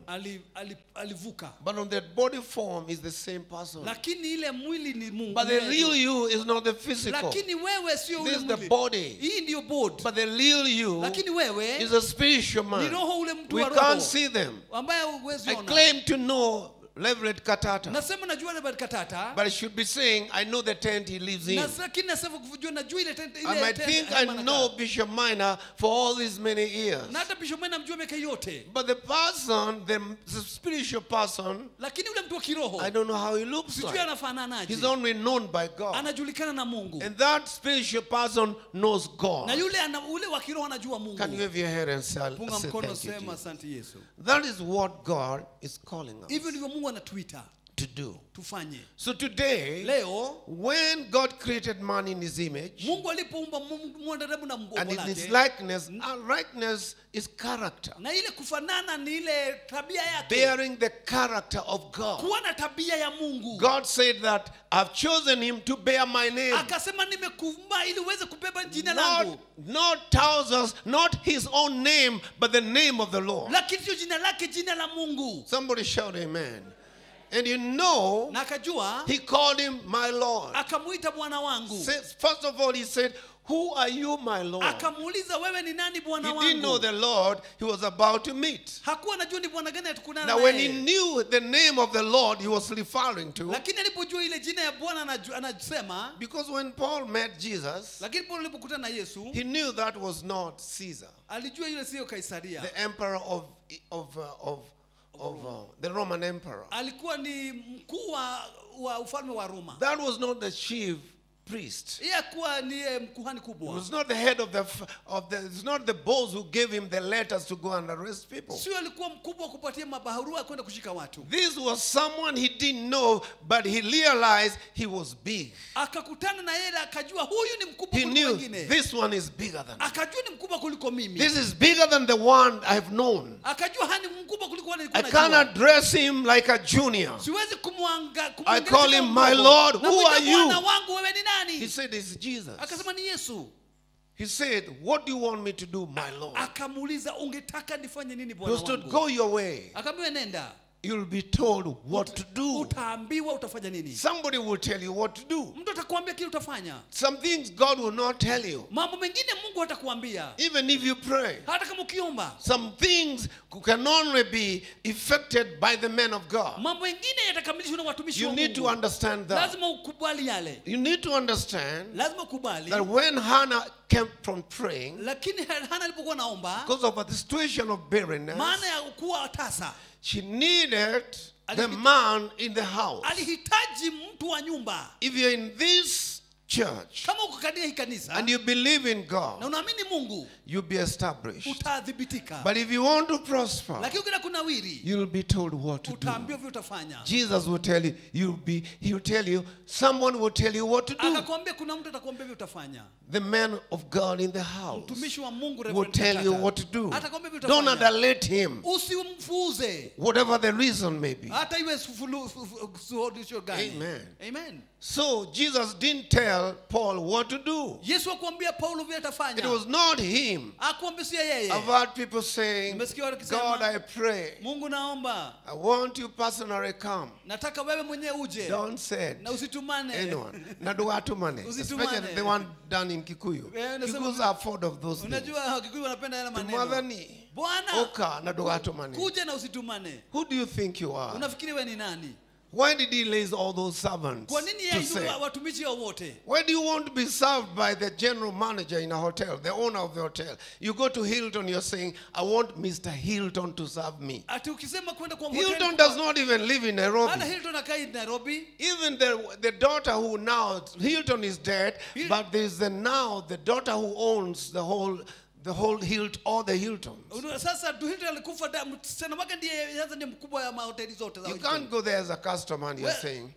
Alivuka. But on that body form is the same person. Lakini ile mwili ni Mungu. But the real you is not the physical. Lakini wewe sio ule This is the mwili. body. Hii ndio body. But the real you Lakini wewe is a spiritual man. ni roho ule mtu We wa roho. can't see them. Ambaye huwezi I ona. claim to know Reverend Katata. Nasema najua Reverend Katata. But I should be saying I know the tent he lives in. Na lakini nasema kujua najua ile tent, ile I might tent think I know Bishop Minor for all these many years. Na hata Bishop Minor namjua miaka yote. But the person, the spiritual person, lakini yule mtu wa kiroho, I don't know how he looks sijui like. anafananaje. He's only known by God. Anajulikana na Mungu. And that spiritual person knows God. Na yule ule wa kiroho anajua Mungu. Can you wave your hand and say, Punga mkono, thank you, sema Jesus. asante Yesu. That is what God is calling us Hivyo ndivyo Mungu anatuita to do. tufanye. So today, leo, when God created man in his image, Mungu alipoumba mwanadamu na umbo and in his lake, likeness, our likeness is character. Na ile kufanana ni ile tabia yake. Bearing the character of God. Kuwa na tabia ya Mungu. God said that I've chosen him to bear my name. Akasema nimekuumba ili uweze kubeba jina langu. Not thousands, not his own name, but the name of the Lord. Lakini sio jina lake, jina la Mungu. Somebody shout amen. And you know, Na akajua, he called him my Lord. Akamuita Bwana wangu. First of all, he said, who are you, my Lord? Akamuuliza, wewe ni nani Bwana He didn't know wangu? the Lord he was about to meet. Hakuwa anajua ni Bwana gani atakutana Now, when he naye. knew the name of the Lord he was referring to, Lakini alipojua ile jina ya Bwana anasema, because when Paul met Jesus, lakini Paulo alipokutana na Yesu, he knew that was not Caesar, alijua yule sio Kaisaria. the emperor of the Roman emperor. Alikuwa ni mkuu wa ufalme wa Roma. That was not the chief priest. Yeye hakuwa ni mkuhani He kubwa. was not the head of the it's not the boss who gave him the letters to go and arrest people. Sio alikuwa mkubwa kupatia mabarua kwenda kushika watu. This was someone he didn't know, but he realized he was big. Akakutana na yeye akajua huyu ni mkubwa He kuliko knew wengine. this one is bigger than me. Akajua ni mkubwa kuliko mimi. This is bigger than the one I've known. Akajua hani mkubwa kuliko wale nilikuwa I najua. can't address him like a junior. Siwezi I kumwongelesha call him kama my mkubwa. Lord. Who Namwita are you? Bwana wangu wewe ni nani? He said, it's Jesus. Akasema ni Yesu. He said, what do you want me to do, my Lord? Akamuuliza, ungetaka nifanye nini He Bwana was told, wangu? go your way. Akamwambia nenda. You'll be told what to do. Utaambiwa utafanya nini. Somebody will tell you what to do. Mtu atakwambia kile utafanya. Some things God will not tell you. Mambo mengine Mungu hatakuambia. Even if you pray. Hata kama ukiomba. Some things can only be effected by the men of God. Mambo mengine yatakamilishwa na watumishi You wa need to Mungu. understand that. Lazima ukubali yale. You need to understand Lazima ukubali. that when Hannah came from praying, Lakini Hana alipokuwa naomba, because of the situation of barrenness, maana ya kuwa tasa, she needed the man in the house. Alihitaji mtu wa nyumba. If you're in this church Kama uko katika hii kanisa and you believe in God, na unaamini Mungu, you'll be established. Utadhibitika. But if you want to prosper, Lakini ukitaka kunawiri, you'll be told what to do. utaambiwa vile utafanya. Jesus will tell you, he'll tell you, someone will tell you what to do. Akakwambia kuna mtu atakwambia vile utafanya. The man of God in the house Mtumishi wa Mungu will Reverend tell you Tata. what to do. Atakwambia vile Don't utafanya. underrate him, Usimfuuze. whatever the reason may be. Hata iwe suluhisho gani. Amen. Amen. So Jesus didn't tell Paul what to do. Yesu hakuambia Paulo vile atafanya. It was not him. Hakuambia si yeye. I've heard people saying, Nimesikia watu wakisema, God, I pray. Mungu naomba. I want you personally come. Nataka wewe mwenyewe uje. Don't say Na usitumane. anyone. Na duatumane. Usitumane. Especially the one done in Kikuyu. Nasema- Kikuyus are fond of those things. Unajua Kikuyu wanapenda yale maneno. Tumadhani. Bwana, Oka na duatumane. kuja na usitumane. Who do you think you are? Unafikiri wewe ni nani? Why did he raise all those servants Kwa nini to yeye say? watumishi hao wote? Why do you want to be served by the general manager in a hotel, the owner of the hotel? You go to Hilton, you're saying, I want Mr. Hilton to serve me. Ati ukisema kwenda kwa hoteli Hilton does not even live in Nairobi. Hata Hilton akai Nairobi. Even the daughter who now, Hilton is dead, but there's the now the daughter who owns the whole Hilton, all the Hiltons. Sasa Hilton alikufa, msichana wake ndiye sasa ndiye mkubwa wa mahoteli zote za You Hilton. can't go there as a customer and you're saying,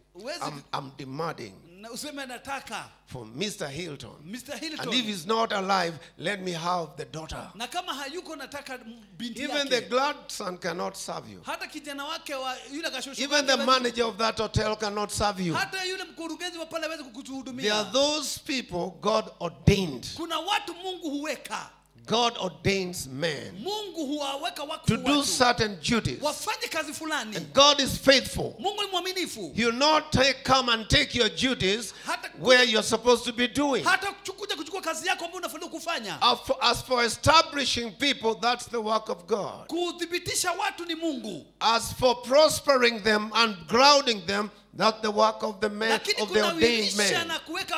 I'm demanding Na useme nataka for Mr. Hilton. Mr. Hilton. And if he's not alive, let me have the daughter. Na kama hayuko nataka binti Even yake. the grandson cannot serve you. Hata kijana wake wa yule kashosho Even the manager of that hotel cannot serve you. Hata yule mkurugenzi wa pale hawezi kukuhudumia. There are those people God ordained. Kuna watu Mungu huweka. God ordains men Mungu huwaweka wakfu to do watu. certain duties. Wafanye kazi fulani. And God is faithful. Mungu ni mwaminifu. He will not come and take your duties where you're supposed to be doing. Hata kuja kuchukua kazi yako ambayo unafaa kufanya. As for establishing people, that's the work of God. Kudhibitisha watu ni Mungu. As for prospering them and grounding them, that's the work of the man, Lakini of the ordained kunawirisha man. na kuweka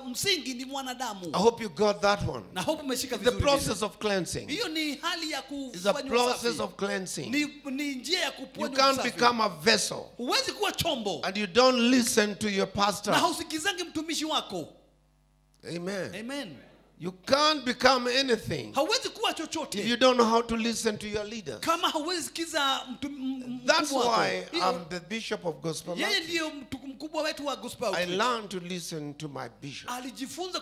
msingi ni mwanadamu. I hope you got that one. Na hope umeshika The vizuri. process of cleansing. Hiyo ni hali ya It's a kufanywa process usafi. of cleansing. Ni njia ya You kuponywa can't usafi. become a vessel. Huwezi kuwa chombo. And you don't listen to your pastor. Na hausikizangi mtumishi wako. Amen. Amen. You can't become anything Hauwezi kuwa chochote if you don't know how to listen to your leaders. Kama hauwezi sikiza That's mkubwa wako. why I'm the bishop of Gospel. Yeye ndiye mkubwa wetu wa Gospel. I learned to listen to my bishop. Alijifunza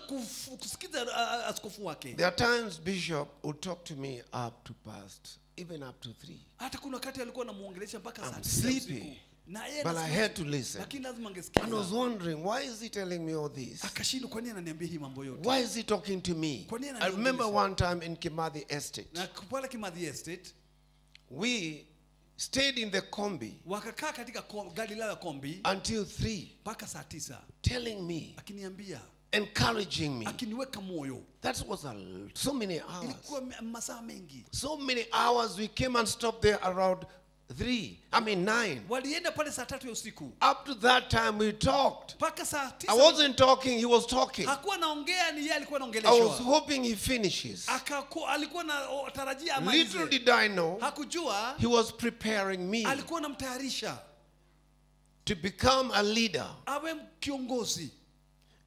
kusikiza askofu wake. There are times bishop would talk to me up to past, even up to 3. Hata kuna wakati alikuwa anamuongelesha mpaka saa I'm 9 usiku. sleepy. Na yeye But I had to listen. Lakini lazima angesikiza. And I was wondering, why is he telling me all this? Akashindwa, kwa nini ananiambia hii mambo yote? Why is he talking to me? Kwa nini I remember ananiongelesha? one time in Kimathi Estate. Na pale Kimathi Estate, We Stayed in the kombi. Wakakaa katika gari lao la kombi until 3. Mpaka saa 9. Telling me. Akiniambia. Encouraging me. Akiniweka moyo. That was so many hours. Ilikuwa masaa mengi. So many hours. We came and stopped there around 9. Walienda pale saa 3 ya usiku. Up to that time we talked. Mpaka saa 9. I wasn't talking, he was talking. Hakuwa naongea, ni yeye alikuwa I anaongeleshwa. was hoping he finishes. Alikuwa na tarajia amalize. Little did I know. Hakujua. He was preparing me. Alikuwa anamtayarisha. To become a leader. Awe kiongozi.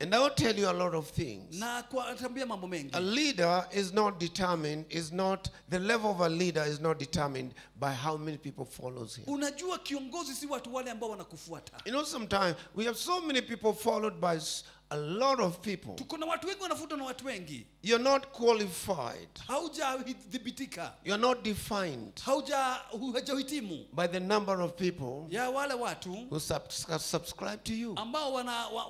And I will tell you a lot of things. Na kuambia mambo mengi. A leader is not determined, is not, the level of a leader is not determined by how many people follows him. Unajua kiongozi si watu wale ambao wanakufuata. You know, sometimes we have so many people followed by a lot of people. Tuko na watu wengi wanafuatwa na watu wengi. You're not qualified. Haujathibitika. You're not defined. Hujahitimu. By the number of people ya wale watu who subscribe to you. ambao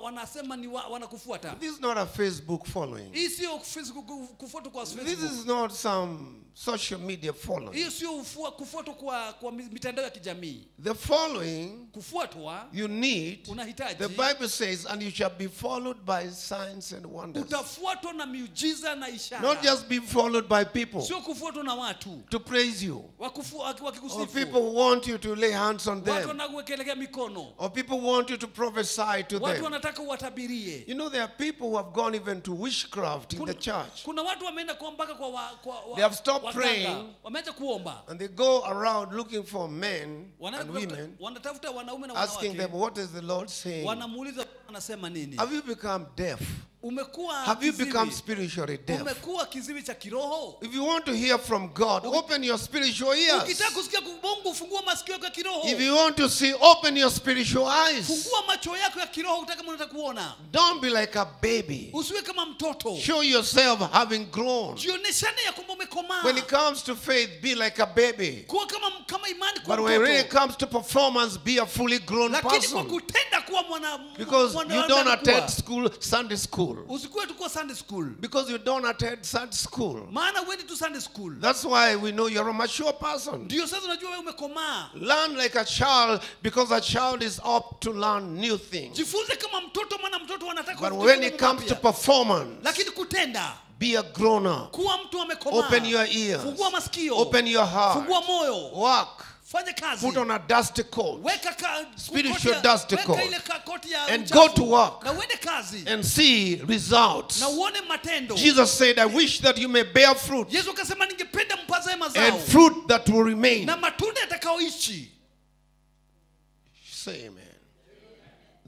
wanasema ni wanakufuata. This is not a Facebook following. Hii sio Facebook, kufuatwa kwa Facebook. This is not some social media following. Hii sio kufuatwa kwa mitandao ya kijamii. The following kufuatwa you need, unahitaji. The Bible says, and you shall be followed by signs and wonders. Utafuatwa na miujiza na ishara. Not just be followed by people. Sio kufuatwa na watu. To praise you. Wakikusifu. Or people who want you to lay hands on them. Watu wanakuwekelea mikono. Or people want you to prophesy to Watu them. wanataka uwatabirie. You know, there are people who have gone even to witchcraft in the church. Kuna watu wameenda kwa mpaka kwa They have stopped praying. Wameacha kuomba. And they go around looking for men and women. Wanatafuta wanaume na wanawake. Asking them, what is the Lord saying? Wanamuuliza anasema nini? Have you become deaf? Umekuwa Have you kiziwi? become spiritually deaf? Umekuwa kiziwi cha kiroho? If you want to hear from God, open your spiritual ears. Ukitaka kusikia Mungu, fungua masikio yako ya kiroho. If you want to see, open your spiritual eyes. Fungua macho yako ya kiroho ukitaka unataka kuona. Don't be like a baby. Usiwe kama mtoto. Show yourself having grown. Jioneshane ya kwamba umekomaa. When it comes to faith, be like a baby. Kuwa kama imani kwa But when it mtoto. comes to performance, be a fully grown Lakini kwa person. kutenda kuwa mwana. Because you don't attend school, Sunday school. Usikuwe tu kwa Sunday school. Because you don't attend Sunday school. Maana huendi tu Sunday school. That's why we know you're a mature person. Ndio sasa unajua wewe umekomaa. Learn like a child, because a child is up to learn new things. Jifunze kama mtoto, maana mtoto anataka But when it comes to performance, lakini kutenda, be a grown up. Kuwa mtu amekomaa. Open your ears. Fungua masikio. Open your heart. Fungua moyo. Work. Fanya kazi. Put on a dusty coat. Weka spiritual dusty coat. Weka ile koti ya And uchafu. go to work. Na uende kazi. And see results. Na uone matendo. Jesus said, I wish that you may bear fruit. Yesu akasema ningependa mpazae mazao. And fruit that will remain. Na matunda yatakayoishi. Say amen.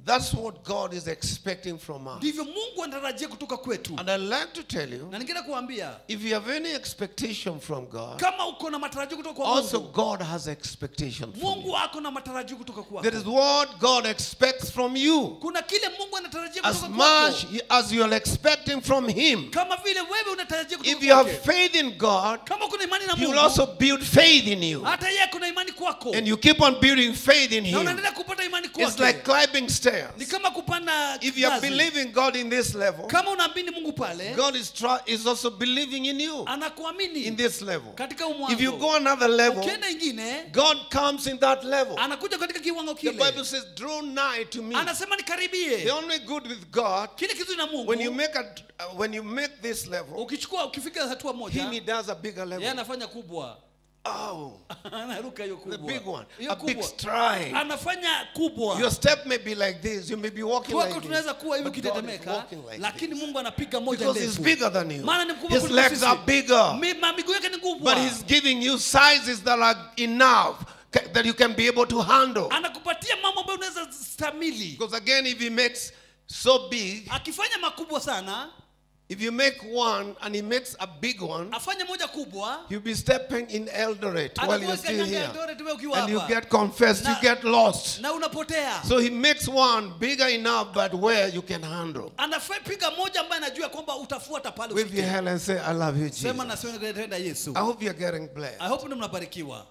That's what God is expecting from us. Ndivyo Mungu anatarajia kutoka kwetu. And I'd like to tell you, Na ningependa kuambia, if you have any expectation from God, kama uko na matarajio kutoka kwa also Mungu, God has expectation from Mungu you. ako na matarajio kutoka kwako. That is what God expects from you. Kuna kile Mungu anatarajia As kutoka kwako. much as you are expecting from Him. Kama vile wewe unatarajia kutoka If you have kwake. faith in God, Kama kuna imani na He will Mungu, also build faith in you. hata yeye kuna imani kwako. And you keep on building faith in Na Him. unaendelea kupata imani It's kwake. like climbing stairs. Ni kama kupanda If you are ngazi. believing God in this level, Kama unaamini Mungu pale, God is also believing in you anakuamini in this level. katika huu If you mwanzo. go another level, Ukienda ingine, God comes in that level. anakuja katika kiwango The kile. Bible says, draw nigh to me. Anasema nikaribie. The only good with God, Kile kitu na Mungu, when you make when you make this level, ukichukua ukifika hatua moja, him he does a bigger yeye level. anafanya kubwa. Oh, Anaruka hiyo the kubwa. big one, Hiyo a big kubwa. stride. Anafanya kubwa. Your step may be like this. You may be walking Kwako like this. tunaweza kuwa hivi But God is ukitetemeka, walking like lakini this. Mungu anapiga moja Because he's ndefu. bigger than you. Maana ni mkubwa His kuliko legs sisi. are bigger. Miguu yake ni kubwa. But he's giving you sizes that are enough that you can be able to handle. Anakupatia mambo ambayo unaweza stahimili. Because again, if he makes so big, akifanya makubwa sana, if you make one and he makes a big one, afanye moja kubwa, you'll be stepping in Eldoret while you're still here. Eldoret wewe ukiwa And you hapa. get confessed, you get lost. Na unapotea. So he makes one bigger enough, but where you can handle. Anapiga moja ambaye anajua kwamba utafuata pale Wave your hand and say, I love you, Jesus. Sema na sema tenda Yesu. I hope you're getting blessed. I hope mnabarikiwa.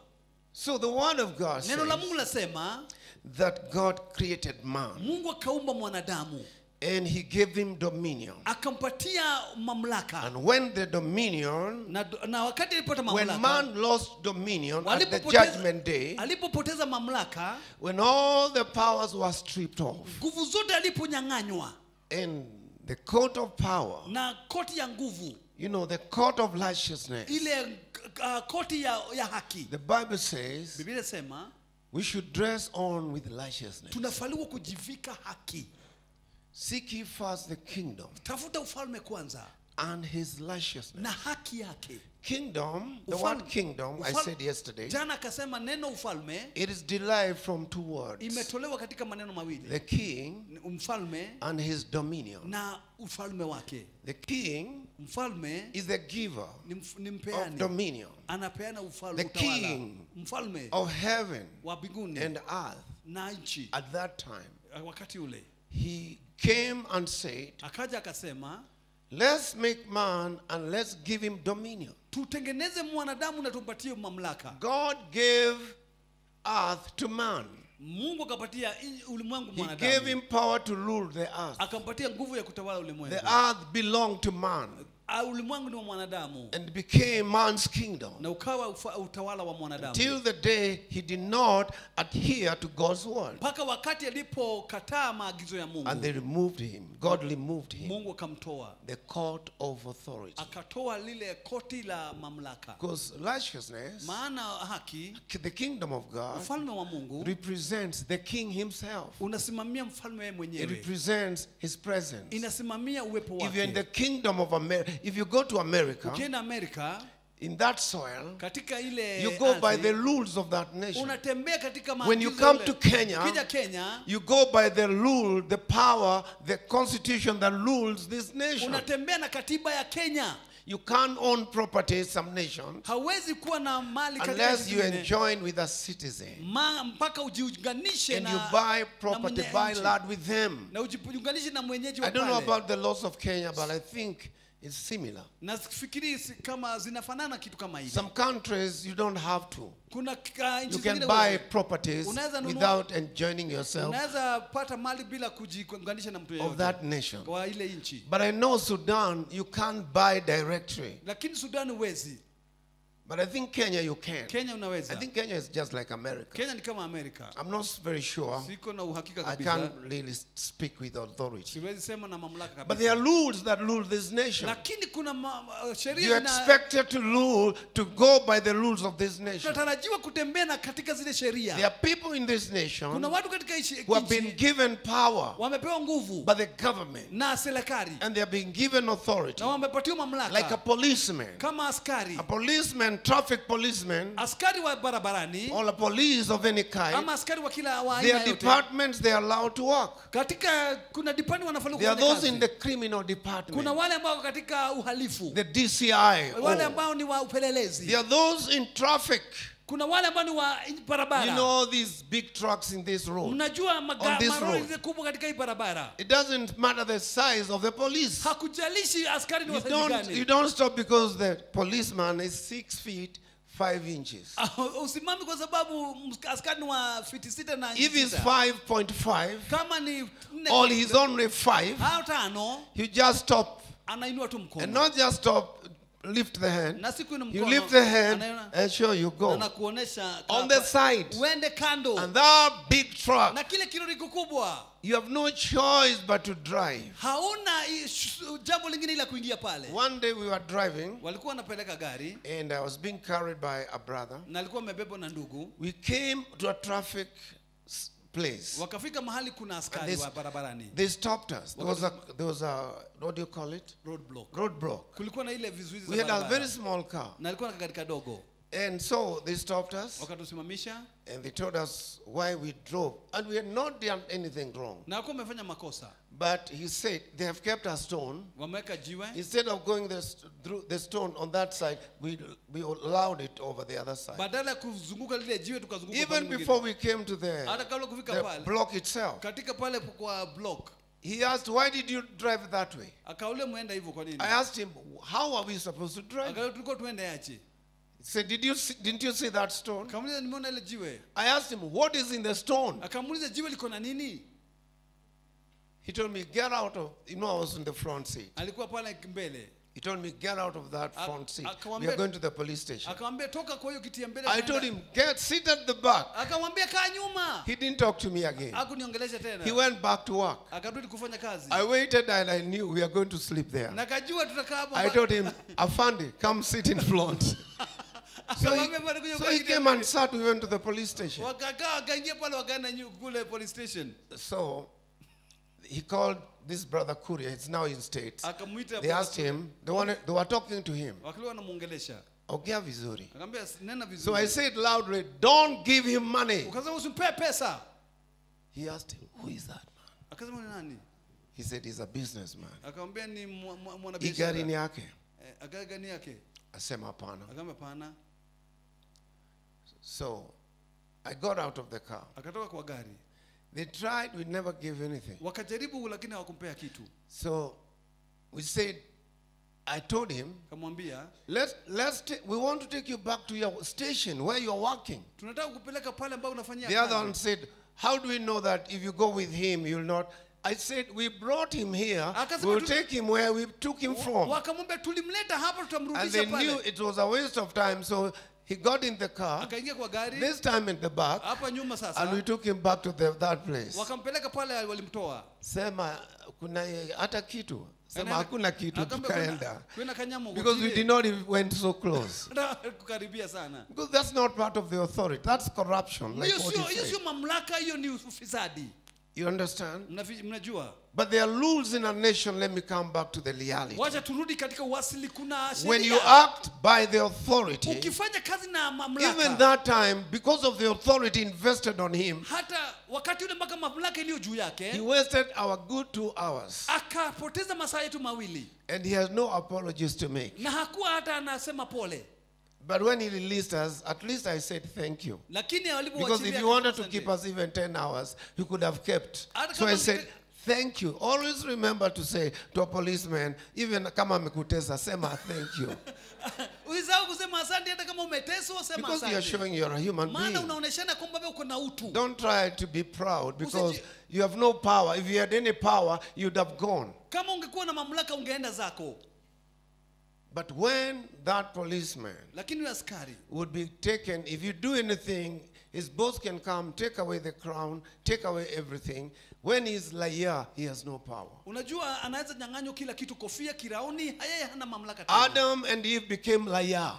So the word of God Neno la says Mungu lasema that God created man. Mungu akaumba mwanadamu. And he gave him dominion. Akampatia mamlaka. And when the dominion, na wakati alipata when mamlaka, man lost dominion at the judgment day, alipopoteza mamlaka, when all the powers were stripped off, nguvu zote aliponyang'anywa, and the coat of power, na koti ya nguvu, you know, the coat of righteousness, ile koti ya haki. The Bible says, Biblia inasema, we should dress on with righteousness. Tunafaliwa kujivika haki. Seek ye first the kingdom. Tafuta ufalme kwanza. And his righteousness. Na haki yake. Kingdom, the word kingdom, I said yesterday. Jana akasema neno ufalme. It is derived from two words. Imetolewa katika maneno mawili. The king, mfalme, and his dominion. Na ufalme wake. The king, mfalme, is the giver ni mpeani of dominion. Anapeana ufalme, The king mfalme of heaven wa mbinguni and earth. Na nchi. At that time, wakati ule, he came and said, akaja akasema, let's make man and let's give him dominion. Tutengeneze mwanadamu na tumpatie mamlaka. God gave earth to man. Mungu akapatia ulimwengu He mwanadamu. gave him power to rule the earth. Akampatia nguvu ya kutawala ulimwengu. The earth belonged to man. Ulimwengu ni wa mwanadamu. And became man's kingdom. Na ukawa utawala wa mwanadamu. Till the day he did not adhere to God's word. Mpaka wakati alipokataa maagizo ya Mungu. And they removed him. God removed him. Mungu akamtoa. The court of authority. Akatoa lile koti la mamlaka. Because righteousness, maana haki, the kingdom of God, ufalme wa Mungu, represents the king himself. Unasimamia mfalme mwenyewe. It represents his presence. Inasimamia uwepo wake. If you're in the kingdom of America, if you go to America, ukienda America, in that soil, katika ile you go by the rules of that nation. Unatembea katika When you come to Kenya, ukija Kenya, you go by the rule, the power, the constitution that rules this nation. Unatembea na katiba ya Kenya. You can't own property some nations Hawezi kuwa na mali katika unless you nchi join with a citizen. Mpaka ujiunganishe And na you buy property, na buy mwenye land with them. Na ujiunganishe na mwenyeji wa I don't know pale. about the laws of Kenya, but I think it's similar. Na sifikiri kama zinafanana kitu kama hivi. Some countries you don't have to. Kuna nchi You can zingine buy properties unaweza nunua, without enjoining yourself unaweza pata mali bila kujiunganisha na mtu of yeyote that nation. kwa ile nchi. But I know Sudan, you can't buy directly. Lakini Sudan huwezi. But I think Kenya you can. Kenya unaweza. I think Kenya is just like America. Kenya ni kama America. I'm not very sure. Siko na uhakika I kabisa. can't really speak with authority. Siwezi sema na mamlaka kabisa. But there are rules that rule this nation. Lakini kuna sheria You're expected to rule, to go by the rules of this nation. Tunatarajiwa kutembea na katika zile sheria. There are people in this nation Kuna watu katika who have been given power wamepewa nguvu by the government. na serikali. And they have been given authority. Na wamepatiwa mamlaka. Like a policeman. Kama askari. A policeman, traffic policeman, askari wa barabarani, or a police of any kind, ama askari wa kila wa their aina yote. departments they are allowed to work. Katika kuna department wanafanya There are kufanya those in kazi. the criminal department. Kuna wale ambao katika uhalifu. The DCI. Wale ambao ni wa upelelezi. There are those in traffic. Kuna wale ambao ni wa barabara. You know these big trucks in this road. Mnajua On this malori road. kubwa katika hii barabara. It doesn't matter the size of the police. Hakujalishi askari ni You wa size gani. don't stop because the policeman is 6 feet 5 inches. Usimami kwa sababu askari ni wa fiti 6 na If he's sita. 5.5, Kama ni nne or he's only 5, au 5, you just stop. Anainua tu mkono. And not just stop, lift the hand. Na siku inu You mkono, lift the hand anaona, and sure you go. Anakuonesha On the side. Uende kando. And that big truck. Na kile kilori kikubwa. You have no choice but to drive. Hauna jambo lingine ila kuingia pale. One day we were driving. Walikuwa wanapeleka gari. And I was being carried by a brother. Na alikuwa amebebwa na ndugu. We came to a traffic place. Wakafika mahali kuna askari wa barabarani. They stopped us. There was a, what do you call it? Roadblock. Roadblock. Kulikuwa na ile vizuizi za We had a barabara. very small car. Na alikuwa na gari kadogo. And so they stopped us. Wakatusimamisha. And they told us why we drove. And we had not done anything wrong. Na hakuwa amefanya makosa. But he said they have kept a stone. Wameweka jiwe. Instead of going through the stone on that side, we allowed it over the other side. Badala ya kuzunguka lile jiwe tukazunguka Even upande mwingine. before we came to the Hata kabla kufika pale. block itself. Katika pale kwa block. He asked, why did you drive that way? Akaule muenda hivyo kwa nini? I asked him, how are we supposed to drive? Akaule tulikuwa tuende aje? He said, didn't you see that stone? Akamuuliza nimeona ile jiwe. I asked him, what is in the stone? Akamuuliza jiwe liko na nini? He told me, get out of, you know, I was in the front seat. Alikuwa pale mbele. He told me, get out of that front seat. We are going to the police station. Akamwambia toka kwa hiyo kiti ya mbele. I told him, sit at the back. Akamwambia kaa nyuma. He didn't talk to me again. Hakuniongelesha tena. He went back to work. Akarudi kufanya kazi. I waited and I knew we are going to sleep there. Nakajua tutakaa hapo. I told him, Afandi, come sit in front. So he came and sat. We went to the police station. Wakakaa wakaingia pale wakaenda kule police station. So he called this brother Kuria. It's now in States. They asked him. They were talking to him. Ongea vizuri. So I said loudly, don't give him money. Ukasema usimpe pesa. He asked him, who is that man? Akasema ni nani? He said he's a businessman. Akamwambia ni mwanabiashara. Gari ni yake. Gari ni yake. Asema hapana. Akamwambia hapana. So I got out of the car. Akatoka kwa gari. They tried, we never gave anything. Wakajaribu lakini hawakumpea kitu. So we said, I told him, Kamwambia, we want to take you back to your station where you are working. Tunataka kukupeleka pale ambapo unafanyia The kazi. other one said, how do we know that if you go with him, you'll not? I said, we brought him here. We'll take him where we took him from. Wakamwambia tulimleta hapa tutamrudisha And they pale. knew it was a waste of time, so he got in the car, Akaingia kwa gari. this time in the back, Hapa nyuma sasa. and we took him back to that place. Wakampeleka pale walimtoa. Sema kuna hata kitu. Sema hakuna kitu tukaenda. Kuna kanyamo. Because we did not even went so close. Kukaribia sana. Because that's not part of the authority. That's corruption. Like what you Hiyo said. sio mamlaka, hiyo ni ufisadi. You understand? Mnajua. But there are rules in a nation. Let me come back to the reality. Wacha turudi katika uasili, kuna sheria. When you act by the authority, ukifanya kazi na mamlaka, even that time, because of the authority invested on him, hata wakati ule mpaka mamlaka iliyo juu yake, he wasted our good 2 hours. Akapoteza masaa yetu mawili. And he has no apologies to make. Na hakuwa hata anasema pole. But when he released us, at least I said thank you. Because if you wanted to keep us even 10 hours, you could have kept. So I said, thank you. Always remember to say to a policeman, even kama amekutesa, sema thank you. Because you are showing you are a human being. Don't try to be proud because you have no power. If you had any power, you'd have gone. But when that policeman would be taken, if you do anything, his boss can come, take away the crown, take away everything. When he's liar, he has no power. Adam and Eve became liar.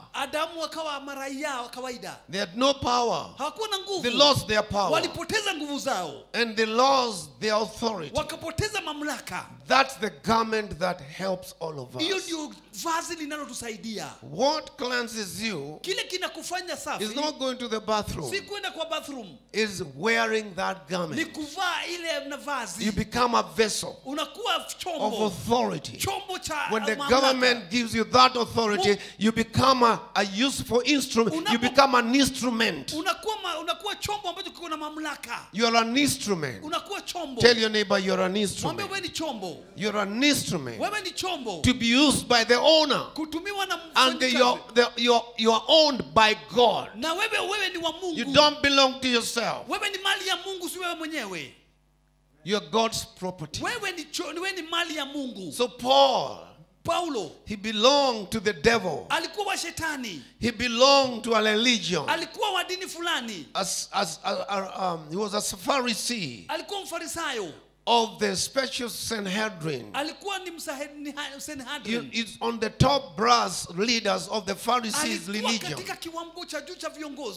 They had no power. They lost their power. And they lost their authority. That's the garment that helps all of us. What cleanses you is not going to the bathroom. Is wearing that garment. You become a vessel of authority. When the government gives you that authority, you become a useful instrument. You become an instrument. You are an instrument. Tell your neighbor you're an instrument. You're an instrument to be used by the owner. And you're owned by God. You don't belong to yourself. You're God's property. So Paul, he belonged to the devil. He belonged to a religion. He was a Pharisee of the special Sanhedrin. It's on the top brass leaders of the Pharisees' religion.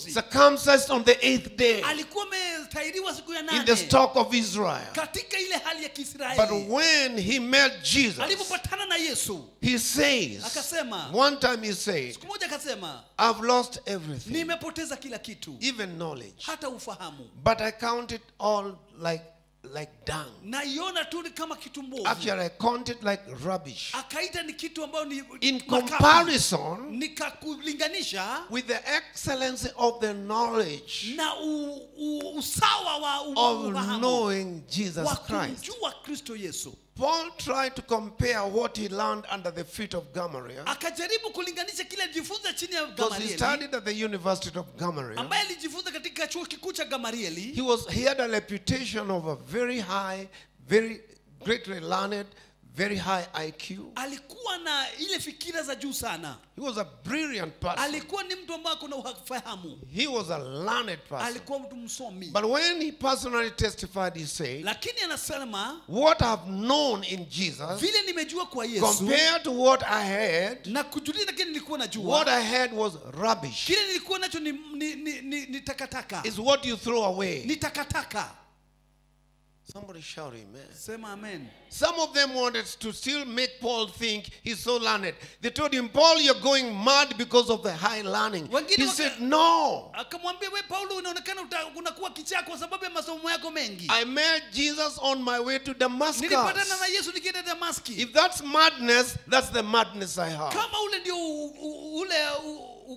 Circumcised on the 8th day in the stock of Israel. But when he met Jesus, he says, one time he said, I've lost everything, even knowledge, but I count it all like dung. Actually, I count it like rubbish. In comparison with the excellency of the knowledge of knowing Jesus Christ. Paul tried to compare what he learned under the feet of Gamaliel. Because he studied at the University of Gamaliel. He had a reputation of a very high, very greatly learned, very high IQ. Alikuwa na ile fikira za juu sana. He was a brilliant person. Alikuwa ni mtu ambaye kuna ufahamu. He was a learned person. Alikuwa mtu msomi. But when he personally testified, he said, lakini anasema, what I've known in Jesus, vile nimejua kwa Yesu, compared to what I had, na kujulia kile nilikuwa najua, what I had was rubbish. Kile nilikuwa nacho ni takataka. It's what you throw away. Ni takataka. Somebody shout amen. Sema amen. Some of them wanted to still make Paul think he's so learned. They told him, Paul, you're going mad because of the high learning. He said, no. Akamwambia, we Paulo, unaonekana unakuwa kichaa kwa sababu ya masomo yako mengi. I met Jesus on my way to Damascus. Nilipatana na Yesu nikienda Damaski. If that's madness, that's the madness I have. Kama ule ndio ule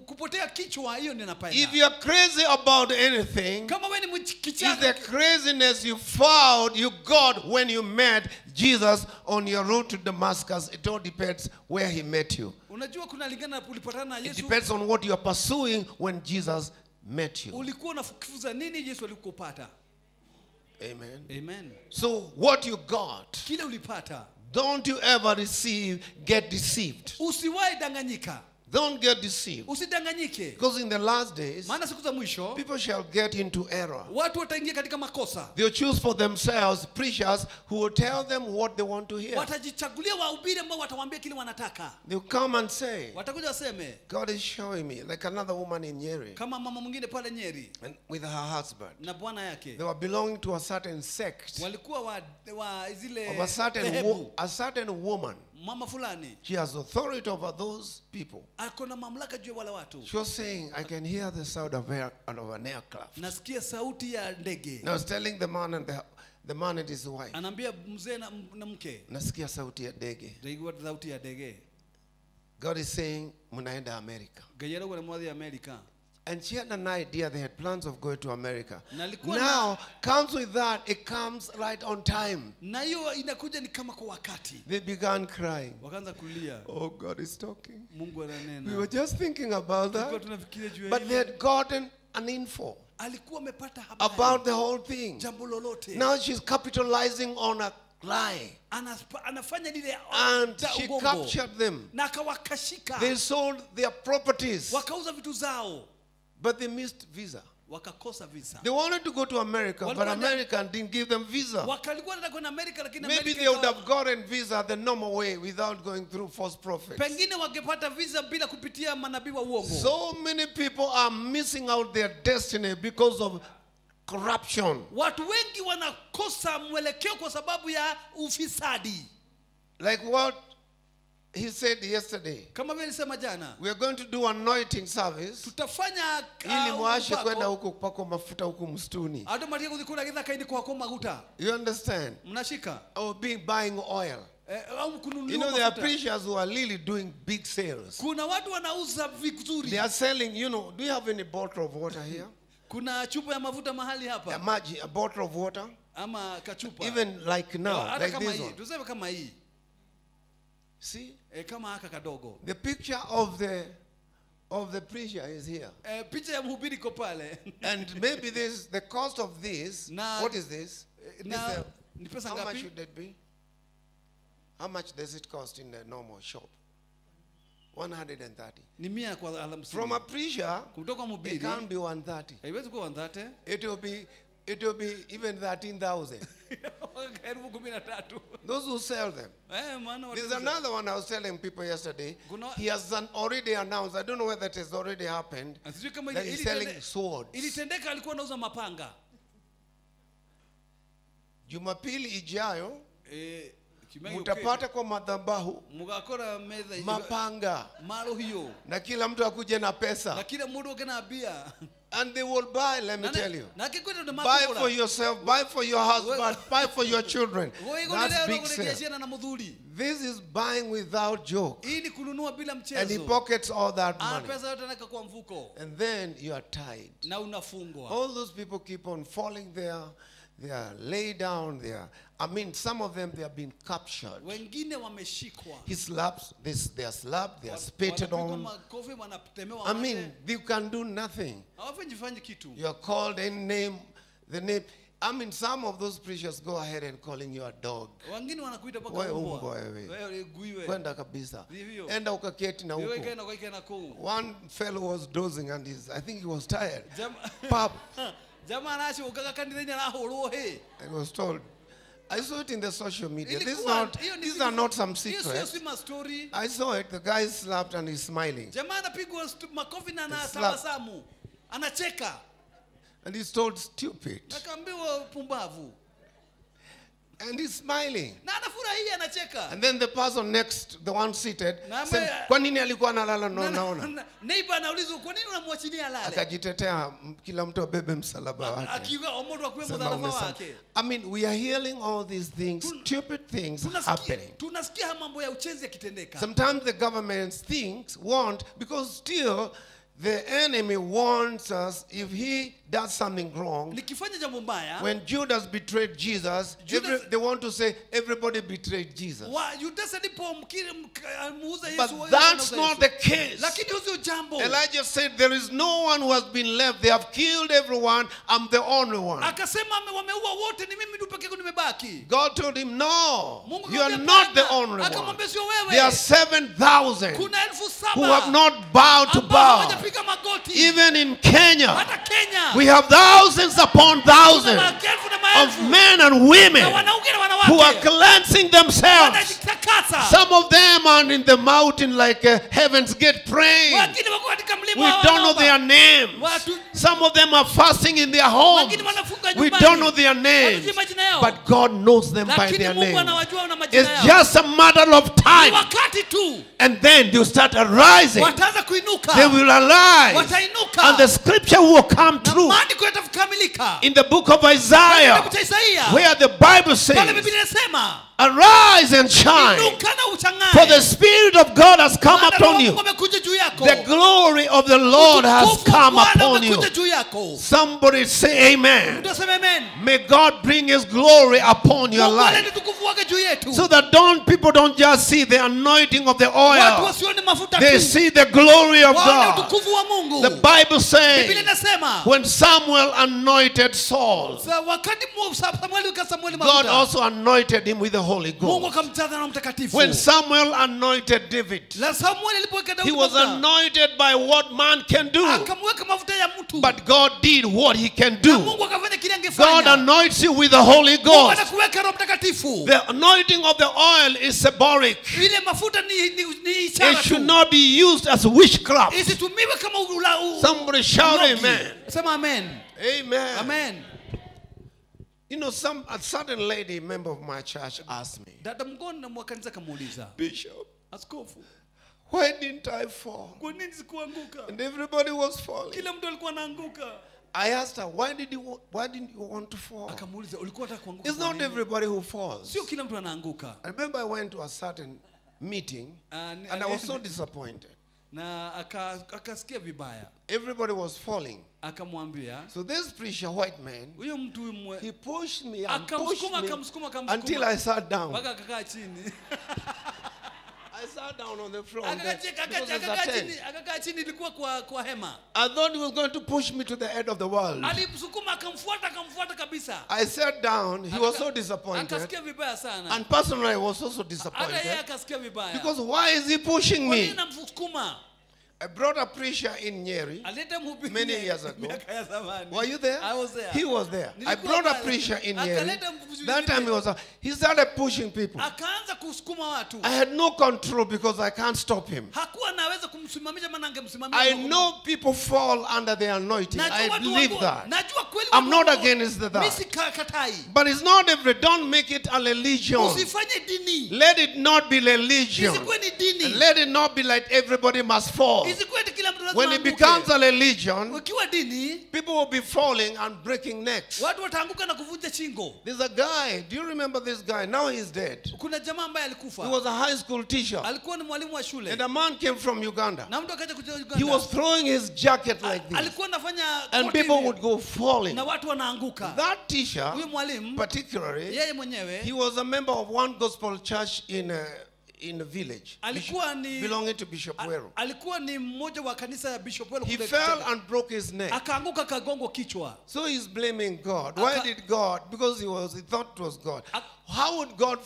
kupotea kichwa, hiyo ndio napenda. If you're crazy about anything, kama wewe ni kichaa, is the craziness you found, you got when you met Jesus on your road to Damascus. It all depends where he met you. Unajua kuna lingana ulipatana na Yesu. It depends on what you are pursuing when Jesus met you. Ulikuwa unafukuza nini Yesu alikupata? Amen. Amen. So what you got, kile ulipata, don't you ever get deceived. Usiwahi danganyika. Don't get deceived. Usidanganyike. Because in the last days, maana siku za mwisho, people shall get into error. Watu wataingia katika makosa. They'll choose for themselves preachers who will tell them what they want to hear. Watajichagulia wahubiri ambao watawaambia kile wanataka. They'll come and say, watakuja waseme, God is showing me, like another woman in Nyeri. Kama mama mwingine pale Nyeri. And with her husband. Na bwana yake. They were belonging to a certain sect. Walikuwa wa zile of a certain woman. Mama fulani. She has authority over those people. Ako na mamlaka juu ya wale watu. She was saying, I can hear the sound of an aircraft. Nasikia sauti ya ndege. And I was telling the man and the man and his wife. Anaambia mzee na mke. Nasikia sauti ya ndege. Ndaigua sauti ya ndege. God is saying, mnaenda America. Gayera kwa mwadhi America. And she had an idea, they had plans of going to America. Now, comes with that, it comes right on time. Na hiyo inakuja ni kama kwa wakati. They began crying. Wakaanza kulia. Oh, God is talking. Mungu ananena. We were just thinking about that. But they had gotten an info. Alikuwa amepata habari about the whole thing. Jambo lolote. Now she's capitalizing on a lie. Anafanya lile And she captured them. Na akawakashika. They sold their properties. Wakauza vitu zao. But they missed visa. Wakakosa visa. They wanted to go to America, but America didn't give them visa. Wakalikuwa wanataka kwenda America, lakini Maybe they would have gotten visa the normal way without going through false prophets. Pengine wangepata visa bila kupitia manabii wa uongo. So many people are missing out their destiny because of corruption. Watu wengi wanakosa mwelekeo kwa sababu ya ufisadi. Like what he said yesterday. Kama vile nilisema jana. We are going to do anointing service. Tutafanya ili muashe kwenda huko kupakwa mafuta huko msituni. Ado maria kuzikula githaka ili kwa maguta. You understand? Mnashika. Or being buying oil. Au kununua You know, mafuta. there are preachers who are really doing big sales. Kuna watu wanauza vizuri. They are selling, you know, do you have any bottle of water here? Kuna chupa ya mafuta mahali hapa. A maji, a bottle of water. Ama kachupa. Even like now, like this one. Tuseme kama hii. See? Kama haka kadogo. The picture of the preacher is here. Picha ya mhubiri iko pale. And maybe this, the cost of this, na, what is this? Na, ni pesa how ngapi? Much should that be? How much does it cost in a normal shop? 130. Ni mia kwa hamsini. From a preacher, kutoka mhubiri, it can't be 130. Haiwezi kuwa 130. It will be even 13,000. Those who sell them. There's another one I was telling people yesterday. He has already announced, I don't know whether it has already happened, that he's selling swords. Ilitendeka, alikuwa anauza mapanga. Jumapili ijayo, mutapata kwa madhabahu mapanga. Na kila mtu akuje na pesa. Na kila mtu akuje na bia. And they will buy, let me tell you. Buy for yourself, buy for your husband, buy for your children. That's big sale. This is buying without joke. And he pockets all that money. And then you are tied. All those people keep on falling there. They are laid down there. I mean, some of them, they have been captured. He slaps, they are slapped, they are spitted on. I mean, you can do nothing. You are called any name, the name. I mean, some of those preachers go ahead and calling you a dog. Wengine wanakuita mpaka Wewe umbwa. umbwa wewe. Wewe gui. Kwenda kabisa. Ndivyo. Enda ukaketi na Wewe huko. kaenda ukaike na kuu. One fellow was dozing and I think he was tired. Pap. Jamaa anasho ukaga kanithenya arahũrwo hĩ. I was told. I saw it in the social media. Ilikuwa- hiyo ni These are not some Hiyo sio secrets. si ma story. I saw it. The guy slapped and he's smiling. Jamaa anapigwa makofi na Slap. anatabasamu. Anacheka. And he's told stupid. Akaambiwa pumbavu. And he's smiling. Na anafurahia anacheka. And then the person next, the one seated, Na said, kwa nini alikuwa analala na unaona? Neighbor anaulizwa kwa nini unamwachilia alale? Akajitetea, kila mtu abebe msalaba wake. Akiwa omodo akuwe Sema msalaba umesema. wake. I mean, we are hearing all these things, stupid things happening. Tunasikia mambo ya uchenzi yakitendeka. Sometimes the government thinks, want, because still the enemy wants us, if he does something wrong. Nikifanya jambo mbaya, When Judas betrayed Jesus, they want to say everybody betrayed Jesus. Judas alipomuuza Yesu, But wote that's wanauza not Yesu. the case. Lakini sio jambo. Elijah said, there is no one who has been left. They have killed everyone. I'm the only one. Akasema wameua wote, ni mimi tu peke yangu nimebaki. God told him, no, Mungu you are akamwambia, not the Hapana. only one. Akamwambia, sio wewe. There are 7,000 Kuna elfu saba who have not bowed to ambao bow. hawajapiga magoti. Even in Kenya, Hata Kenya, we have thousands upon thousands maelfu na maelfu of men and women na wanaume na who are wanawake cleansing themselves. wanajitakasa. Some of them are in the mountain like Heaven's Gate praying. Wengine wako katika mlima We wa don't know wanaomba. their names. Watu- Some of them are fasting in their homes. Wengine wanafunga We nyumbani. don't know their names. Hatujui majina yao. But God knows them by Lakini their Mungu names. anawajua na majina It's yao. just a matter of Ni time. wakati tu And then they'll start arising. wataanza kuinuka. They will arise. Watainuka. And the scripture will come Na true. maandiko yatakamilika. In the book of Isaiah, Kitabu cha Isaia. where the Bible Pale says, Biblia inasema, arise and shine, inuka na uchang'ae. for the Spirit of God has come Maana upon Roho you. Mungu amekuja juu yako. The glory of the Lord has Utukufu wa come Bwana upon you. umekuja juu yako. Somebody say amen. Mtu aseme amen. May God bring his glory upon your Mungu life. alete utukufu wake juu yetu. So that people don't just see the anointing of the Watu oil. wasione mafuta They tu. see the glory of Waone God. utukufu wa Mungu. The Bible says, Biblia inasema, when Samuel anointed Saul, wakati Samueli Samueli God mafuta, also anointed him with the Holy Mungu Ghost. akamjaza na Mtakatifu. When Samuel anointed David, La Samueli alipoweka Daudi he was mafuta, anointed by what man can do. akamweka mafuta ya mtu. But God did what he can Na do. Mungu akafanya kile God angefanya. anoints you with the Holy Mungu Ghost. anakuweka Roho Mtakatifu. The anointing of the oil is symbolic. Ile mafuta ni ishara It should tu. not be used as witchcraft. Isitumiwe kama Somebody shout ulogi. amen. Sema amen. Amen. Amen. You know, a certain lady, member of my church, asked me, Dada mgoni wa kanisa kamuuliza, Bishop, Askofu, why didn't I fall? kwa nini sikuanguka? And everybody was falling. Kila mtu alikuwa anaanguka. I asked her, why didn't you want to fall? Akamuuliza, ulikuwa unataka kuanguka? It's kwa not nini? everybody who falls. Sio kila mtu anaanguka. I remember I went to a certain meeting and I was so disappointed. Na akasikia vibaya. Everybody was falling. Akamwambia, So this preacher, white man, huyo mtu he pushed me and pushed akamsukuma, me akamsukuma, until I sat down. Mpaka akakaa chini. I sat down on the floor. Akakaa chini, akakaa chini ilikuwa kwa hema. I thought he was going to push me to the end of the world. Alimsukuma, akamfuata kabisa. I sat down. He was so disappointed. Akasikia vibaya sana. And personally, I was also disappointed. Hata yeye akasikia vibaya. Because why is he pushing Kwa nini me? anamsukuma? I brought a preacher in Nyeri many years ago. Were you there? I was there. He was there. I brought a preacher in Nyeri. That time he started pushing people. I had no control because I can't stop him. I know people fall under the anointing. I believe that. I'm not against that. But it's not every. Don't make it a religion. Let it not be religion. Let it not be like everybody must fall. When it becomes a religion, people will be falling and breaking necks. There's a guy. Do you remember this guy? Now he's dead. He was a high school teacher. And a man came from Uganda. He was throwing his jacket like this. And people would go falling. That teacher, particularly, he was a member of one gospel church in in the village. Alikuwa ni belonging to Bishop Weru. Alikuwa ni mmoja wa kanisa ya Bishop Weru. He fell and broke his neck. Akaanguka kagongwa kichwa. So he's blaming God. Why did God? Because he thought it was God. How would God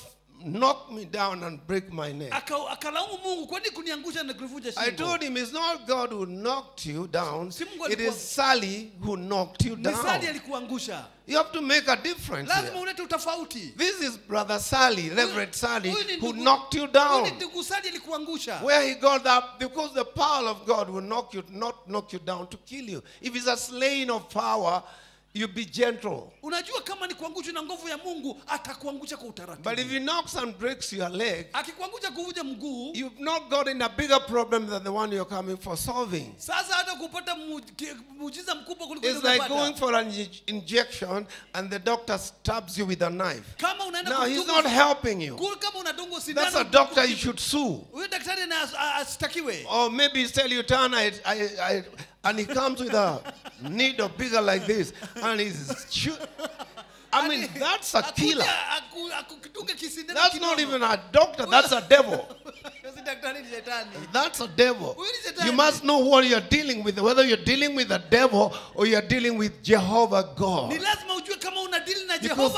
knock me down and break my neck? Akalaumu Mungu, kwa nini kuniangusha na kunivunja shingo? I told him it's not God who knocked you down. It is Sally who knocked you down. Ni Sally alikuangusha. You have to make a difference. Lazima ulete utofauti. This is Brother Sally, Reverend Sally, who knocked you down. Ndugu Sally alikuangusha. Where he got that, because the power of God will knock you, not knock you down to kill you. If it's a slaying of power, you be gentle. Unajua kama ni kuangushwa na nguvu ya Mungu, atakuangusha kwa utaratibu. But if he knocks and breaks your leg, akikuangusha kuvunja mguu, you've not got in a bigger problem than the one you're coming for solving. Sasa hata kupata muujiza mkubwa kuliko It's like going for an injection and the doctor stabs you with a knife. Kama unaenda Now he's not helping you. Kama unadungwa sindano, That's a doctor you should sue. Huyo daktari na asitakiwe. Or maybe he tell you, turn, I and he comes with a needle bigger like this, and he's shoot. I mean, that's a killer. That's not even a doctor, that's a devil. That's a devil. You must know what you're dealing with, whether you're dealing with a devil or you're dealing with Jehovah God. Because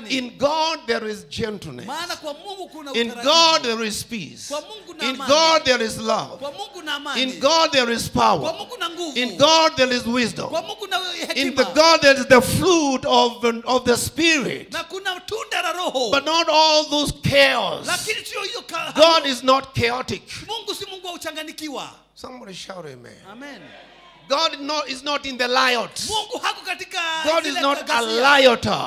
in God there is gentleness. In God there is peace. In God there is love. In God there is power. In God there is wisdom. In the God there is the fruit of the Spirit. But not all those chaos. God is not chaotic. Somebody shout amen. Amen. God is not in the riots. God is not a rioter.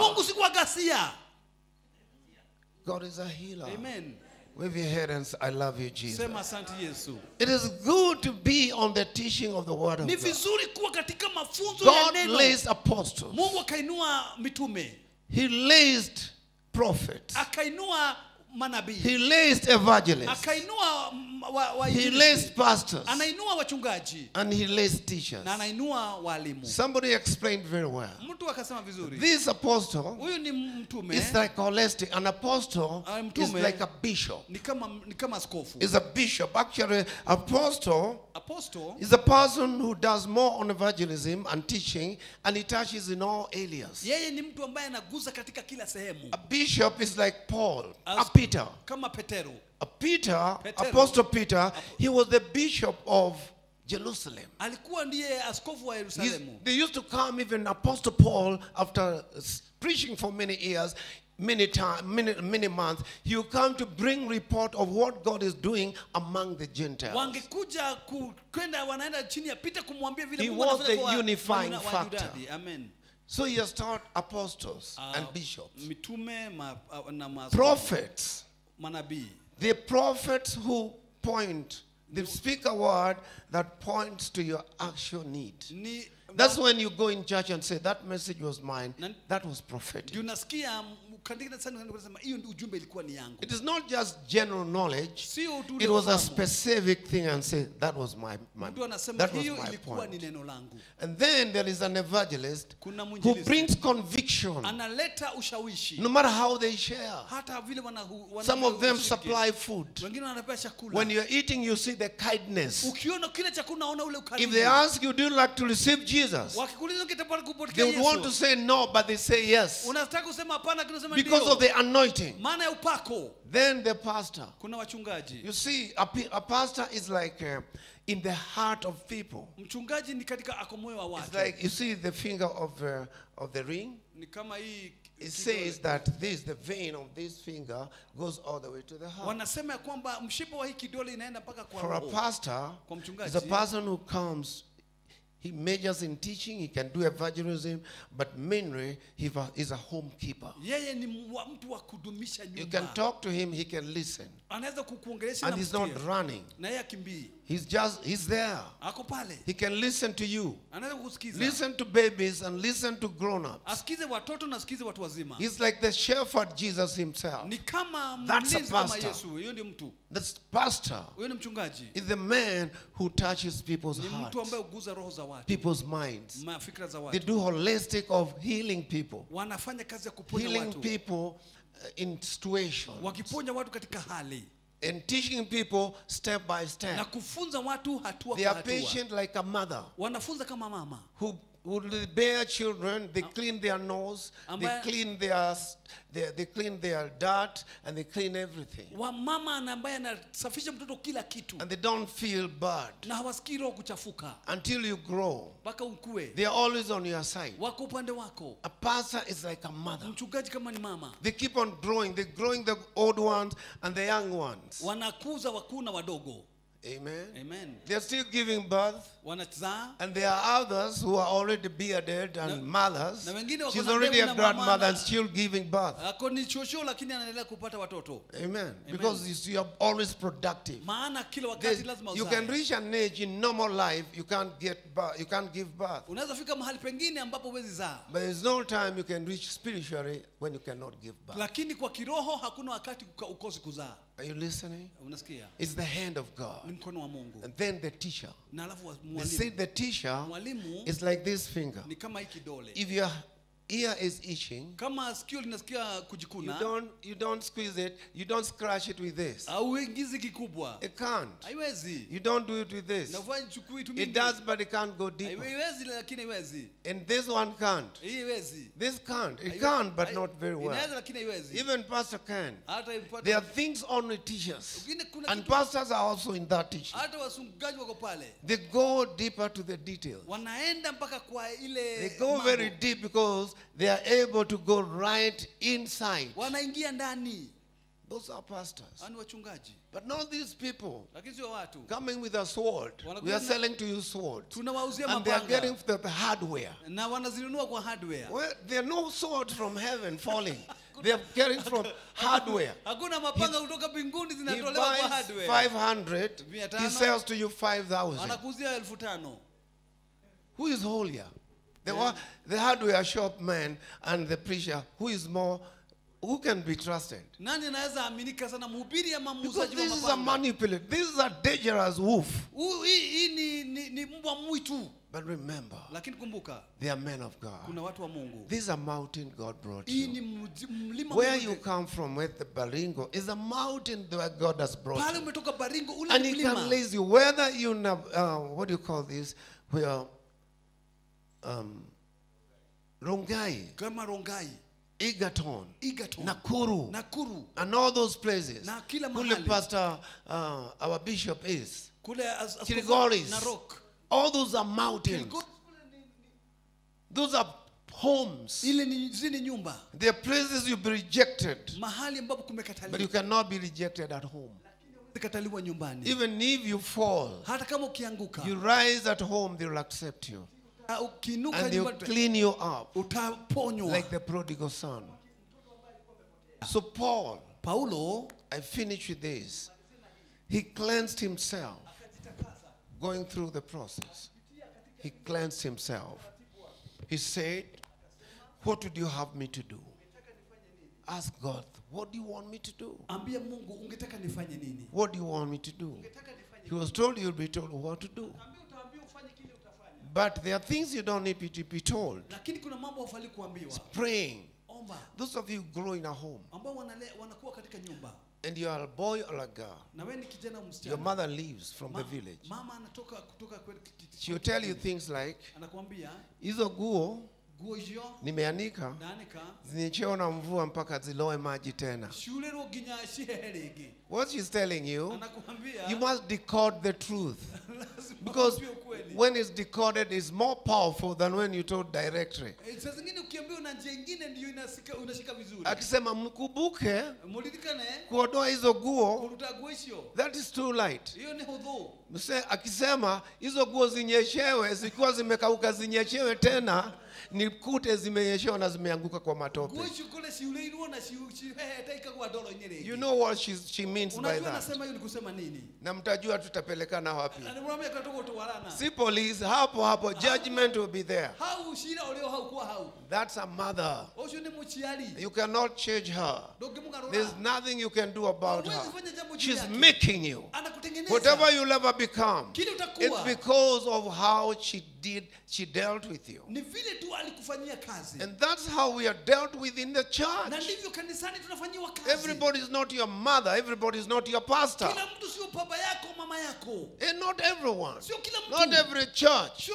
God is a healer. Amen. Wave your head and say, I love you, Jesus. Sema asante Yesu. It is good to be on the teaching of the word of Ni God. vizuri kuwa katika mafunzo ya God neno. raised apostles. Mungu akainua mitume. He raised prophets. Akainua manabii. He raised evangelists. Akainua He raised pastors. Anainua wachungaji. And he raised teachers. Na anainua walimu. Somebody explained very well. Mtu akasema vizuri. This apostle Huyu ni mtume. is like holistic. An apostle is like a bishop. Ni kama askofu. Is a bishop. Actually, apostle is a person who does more on evangelism and teaching, and he touches in all areas. Yeye ni mtu ambaye anagusa katika kila sehemu. A bishop is like Paul, a Peter. Kama Petero. Peter, Apostle Peter, he was the bishop of Jerusalem. Alikuwa ndiye askofu wa Yerusalemu. They used to come, even Apostle Paul, after preaching for many years, many months, he would come to bring report of what God is doing among the Gentiles. Wangekuja kwenda wanaenda chini ya Peter kumwambia vile He Mungu was anafanya the kwa unifying factor. Amen. So he has taught apostles and bishops, mitume na prophets, manabii. The prophets who point, they speak a word that points to your actual need. That's when you go in church and say, that message was mine, that was prophetic. It is not just general knowledge. It was a specific thing and say, that was my that was my point. And then there is an evangelist who brings conviction. No matter how they share. Some of them supply food. When you're eating, you see the kindness. If they ask you, do you like to receive Jesus? They would want to say no, but they say yes. Because of the anointing. Then the pastor. You see, a pastor is like in the heart of people. It's like, you see the finger of the ring? It says that this, the vein of this finger, goes all the way to the heart. For a pastor, it's a person who comes, he majors in teaching, he can do evangelism, but mainly he is a homekeeper. You can talk to him, he can listen. And he's not running. He's there. He can listen to you. Listen to babies and listen to grown-ups. He's like the shepherd Jesus himself. That's a pastor. That's pastor. Is the man who touches people's hearts, people's minds. They do holistic of healing people. Healing people in situations. And teaching people step by step. Na kufunza watu hatua They kwa are hatua. patient like a mother. Wanafunza kama mama. Who bear children, they clean their nose, they clean their they clean their dirt, and they clean everything. Wamama ambaye anasafisha mtoto kila kitu. And they don't feel bad. Na hawasikii roho kuchafuka. Until you grow. Mpaka ukue. They are always on your side. Wako upande wako. A pastor is like a mother. Mchungaji kama ni mama. They keep on growing. They're growing the old ones and the young ones. Wanakuza wakuu na wadogo. Amen. Amen. They're still giving birth. Wanazaa. And there are others who are already bearded and mothers. Na wengine wako She's na already ndevu a na grandmother and mama. still giving birth. Ako ni shosho lakini anaendelea kupata watoto. Amen. Because you are always productive. Maana kila wakati lazima You uzae. can reach an age in normal life you can't get birth, you can't give birth. Unaweza fika mahali pengine ambapo huwezi zaa. But there's no time you can reach spiritually when you cannot give birth. Lakini kwa kiroho hakuna wakati ukosi kuzaa. Are you listening? Unasikia? It's the hand of God. Ni mkono wa Mungu. And then the teacher. Na alafu They say the teacher mwalimu is like this finger. Ni kama hiki kidole. If your ear is itching, kama sikio linasikia kujikuna, you don't squeeze it, you don't scratch it with this. Hauingizi kikubwa. It can't. Haiwezi. You don't do it with this. Na ufanye chukui tu It mingi. does, but it can't go deeper. Haiwezi lakini haiwezi. And this one can't. Hii haiwezi. This can't. It can't, but not very well. Inaweza lakini haiwezi. Even pastor can. Hata ipata. There are things only teachers. Kuna And kitu pastors are also in that teaching. Hata wasungaji wako pale. They go deeper to the details. Wanaenda mpaka kwa ile They go mambo. very deep because they are able to go right inside. Wanaingia ndani. Those are pastors. Ani wachungaji. But not these people. Lakini sio watu. Coming with a sword. We are selling to you swords. Tunawauzia And they are mapanga. getting the hardware. Na wanazinunua kwa hardware. Well, there are no swords from heaven falling. They are getting from hardware. Hakuna mapanga kutoka mbinguni He zinatolewa kwa buys hardware. 500. Mia He tano. sells to you 5,000. Anakuuzia 5,000. Who is holier? The hardware shop man and the preacher, who is more, who can be trusted? Nani anaweza aminika sana, mhubiri ama Because muuzaji wa this is a mapanga? manipulator. This is a dangerous wolf. Hii ni mbwa mwitu. But remember, Lakini kumbuka, they are men of God. kuna watu wa Mungu. This is a mountain God brought Hii you. ni mlima Where Mungu. you come from, with the Baringo, is a mountain that God has brought Pale you. umetoka Baringo, ule And He mlima. can raise you. Whether you know, what do you call this? Where, Rongai, Kama Rongai, Egerton, Egerton, Nakuru, Nakuru, and all those places. Na kila Kule mahali. Pastor, our bishop is. Kule Kilgoris. Narok. All those are mountains. Kilgoris. Those are homes. Ile ni zile nyumba. There are places you'll be rejected. Mahali ambapo kumekataliwa. But you cannot be rejected at home. Kataliwa nyumbani. Even if you fall, hata kama ukianguka, you rise at home, they will accept you. Ukiinuka And they will nyumbani, clean you up. Utaponywa. Like the prodigal son. So Paul, Paulo, I finish with this. He cleansed himself. Going through the process. He cleansed himself. He said, what would you have me to do? Ask God, what do you want me to do? Ambia Mungu, ungetaka nifanye nini? What do you want me to do? He was told you'll be told what to do. But there are things you don't need to be told. Lakini kuna mambo hufai kuambiwa. It's praying. Omba. Those of you who grow in a home. Ambao wanakuwa katika nyumba. And you are a boy or a girl. Na wewe ni kijana au msichana. Your mother leaves from the village. Mama anatoka kutoka She will tell you things like, anakuambia, hizo guo guo hiyo nimeanika, naanika, zinyeshewe na mvua mpaka ziloe maji tena. Shule ro ginya shihehe rĩngĩ. What she's telling you, Anakuambia, you must decode the truth. Lazima Because uambie ukweli. when it's decoded, it's more powerful than when you told directly. Saa zingine ukiambiwa na njia nyingine ndio unashika vizuri. Akisema mkumbuke Muririkane kuondoa hizo guo, kuruta guo icio. that is too light. Hiyo ni hudhu. Akisema hizo guo zinyeshewe, zikiwa zimekauka zinyeshewe tena, nikute zimenyeshewa na zimeanguka kwa matope. Guo icio kule ciurĩirwo na cihehete ikagwa ndoro-inĩ rĩngĩ. You know what she means by Unajua that. nasema hiyo ni kusema nini? Na mtajua tutapelekana wapi. Na niwaambia kwa tũgũtwarana. Si police, hapo hapo judgment will be there. Hau cira ũrĩ o hau kwa hau. That's a mother. Ũcio nĩ mũciari. You cannot change her. Ndũngĩmũgarũra. There's nothing you can do about her. Huwezi fanya jambo juu She's yake. making you. Whatever you'll ever become, it's because of how she dealt with you. And that's how we are dealt with in the church. Everybody is not your mother. Everybody is not your pastor. And not everyone. Not every church.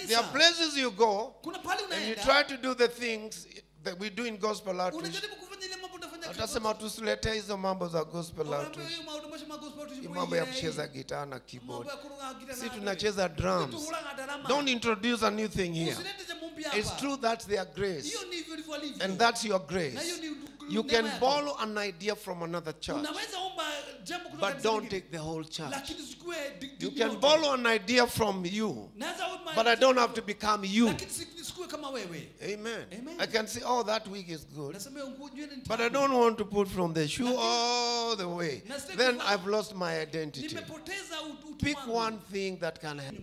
There are places you go and you try to do the things that we do in gospel outreach. Atasema tusilete hizo mambo za gospel outreach. Mambo ya kucheza gitaa na keyboard. Si tunacheza drums. Don't introduce a new thing here. It's true, that's their grace. And that's your grace. You can borrow an idea from another church, but don't take the whole church. You can borrow an idea from you, but I don't have to become you. Amen. I can say, oh, that wig is good, but I don't want to put from the shoe all the way. Then I've lost my identity. Pick one thing that can help.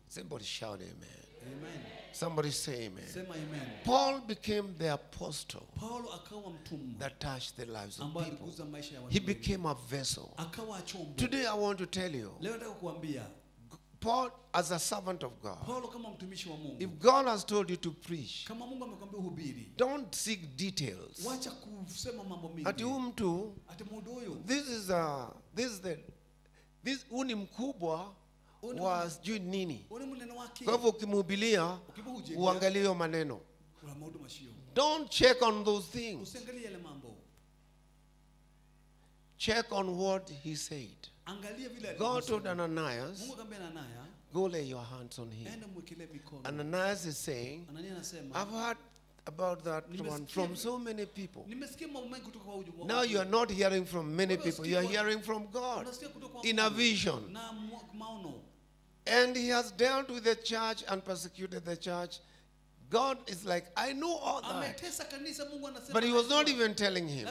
Somebody shout amen. Amen. Somebody say amen. Amen. Paul became the apostle that touched the lives of people. He became a vessel. Today I want to tell you, Paul, as a servant of God, if God has told you to preach, don't seek details. Ati mtu, this uni mkubwa wa sijui nini. Kwa hivyo ukimhubiria uangalie maneno. Don't check on those things. Check on what he said. God told Ananias, go lay your hands on him. Ananias is saying, I've heard about that one from so many people. Now you are not hearing from many people. You are hearing from God in a vision. And he has dealt with the church and persecuted the church. God is like, I know all that. But he was not even telling him.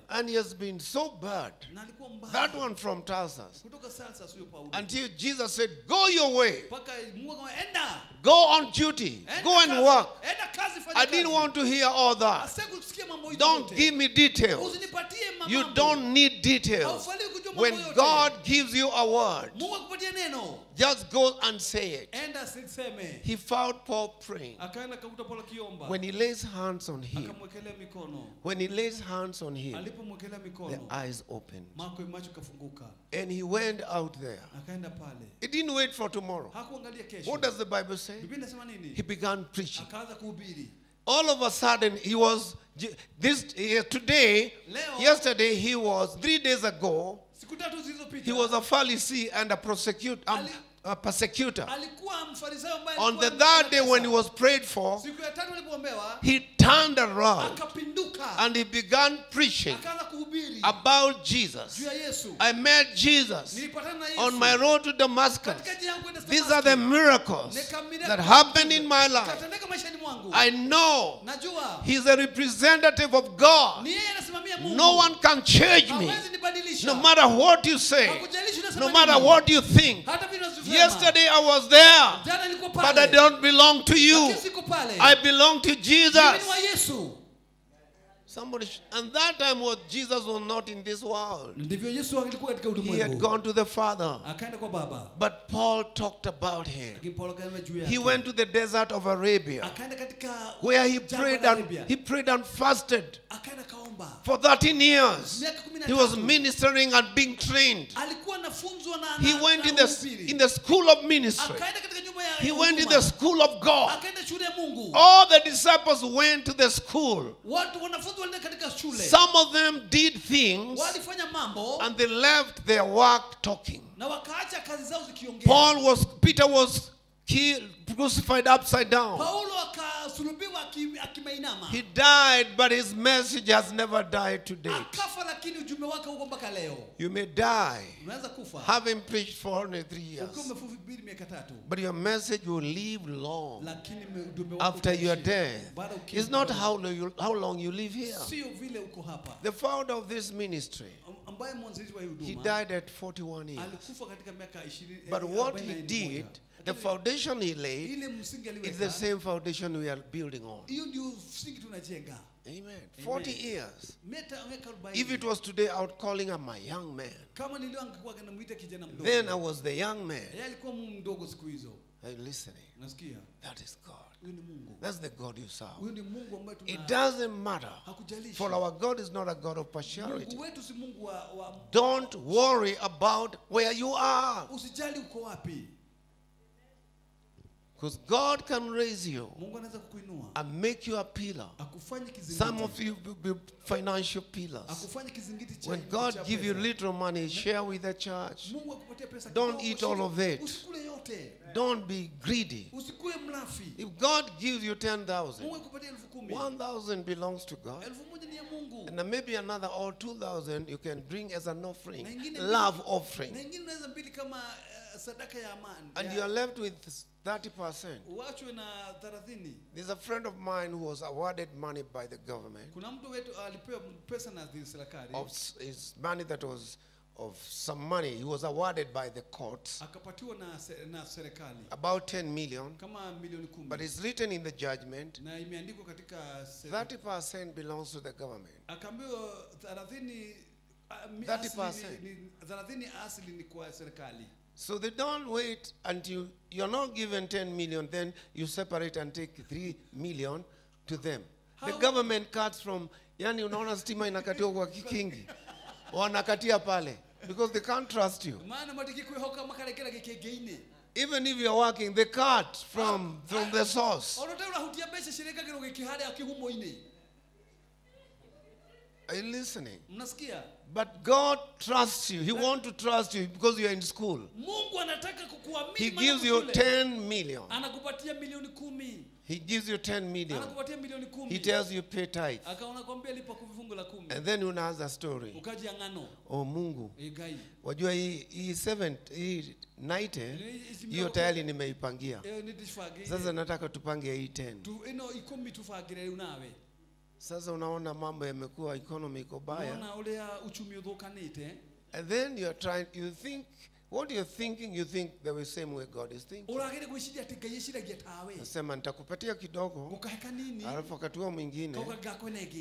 And he has been so bad. That one from Tarsus. Until Jesus said, go your way. Go on duty. Go and work. I didn't want to hear all that. Don't give me details. You don't need details. When God gives you a word, just go and say it. He found Paul praying. When he lays hands on him, when he lays hands on him, the eyes opened. And he went out there. He didn't wait for tomorrow. What does the Bible say? He began preaching. All of a sudden, he was, yesterday he was, 3 days ago, he was a Pharisee and a prosecutor. A persecutor. On the third day when he was prayed for, he turned around and he began preaching about Jesus. I met Jesus on my road to Damascus. These are the miracles that happened in my life. I know he's a representative of God. No one can change me. No matter what you say, no matter what you think. Yesterday I was there, but I don't belong to you. I belong to Jesus. Somebody, and that time was Jesus was not in this world. He had gone to the Father. But Paul talked about him. He went to the desert of Arabia, where he prayed and fasted for 13 years. He was ministering and being trained. He went in the school of ministry. He went in the school of God. All the disciples went to the school. Some of them did things and they left their work talking. Peter was killed, crucified upside down. He died, but his message has never died to date. You may die having preached for only 3 years, but your message will live long after your death. It's not how long you live here. The founder of this ministry, he died at 41 years. But what he did The foundation he laid is the same foundation we are building on. Amen. 40 years. If it was today, I would call him a young man. Then I was the young man. Are you listening? That is God. That's the God you serve. It doesn't matter. For our God is not a God of partiality. Don't worry about where you are. Because God can raise you and make you a pillar. Some of you will be financial pillars. When God gives you little money, share with the church. Don't eat all of it. Don't be greedy. If God gives you 10,000, 1,000 belongs to God. And then maybe another or 2,000 you can bring as an offering, love offering. And you are left with 30%. There's a friend of mine who was awarded money by the government. Of his money that was of some money. He was awarded by the courts. About 10 million. But it's written in the judgment, 30% belongs to the government. 30%. So they don't wait until you're not given 10 million, then you separate and take 3 million to them. The government cuts from, yani unaona stima inakatiwa kwa kikingi. Wanakatia pale. Because they can't trust you. Even if you're working, they cut from the source. Are you listening? But God trusts you. He wants to trust you because you're in school. He gives you 10 million. He gives you 10 million. He tells you pay tithe. And then unaanza story. Oh Mungu. Wajua hii 7 hii 90 hiyo tayari nimeipangia. Sasa nataka tupange hii 10. Sasa unaona mambo yamekuwa, economy iko baya. And then you're trying, you think, what you're thinking, you think the same way God is thinking. Nasema nitakupatia kidogo, alafu wakati huo mwingine.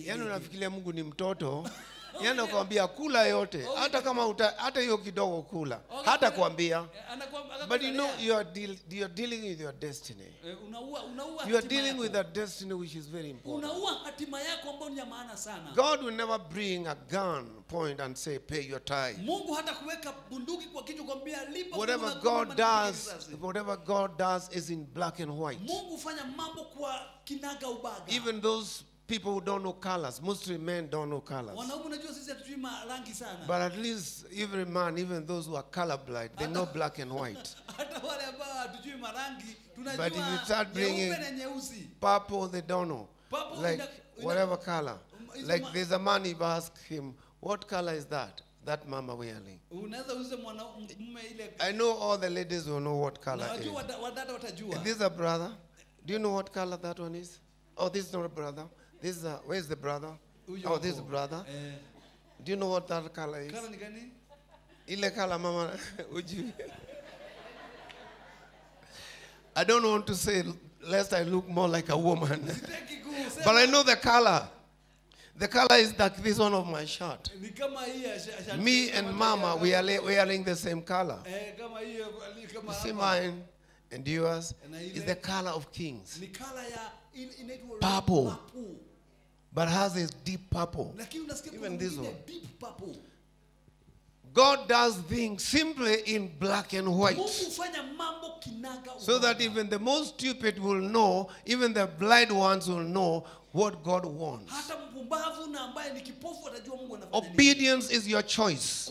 Yaani unafikiria Mungu ni mtoto. Yaani nakwambia kula yote, hata kama hata hiyo kidogo kula. Hata kuambia. But you know you are dealing with your destiny. You are dealing with a destiny which is very important. God will never bring a gun point and say pay your tithe. Whatever God does, whatever God does is in black and white. Even those people who don't know colors, mostly men don't know colors. But at least every man, even those who are colorblind, they know black and white. But if you start bringing purple, they don't know. Like whatever color. Like there's a man, if I ask him, what color is that? That mama wearing. I know all the ladies will know what color it is. Is this a brother? Do you know what color that one is? Oh, this is not a brother. This is a, where's the brother? Oh, this is brother. Do you know what that color is? Ile color, mama. I don't want to say lest I look more like a woman. But I know the color. The color is like this one of my shirt. Me and mama, we are wearing the same color. You see mine and yours is the color of kings. Purple. But has is deep purple. Even this one. God does things simply in black and white. So that even the most stupid will know, even the blind ones will know what God wants. Obedience is your choice.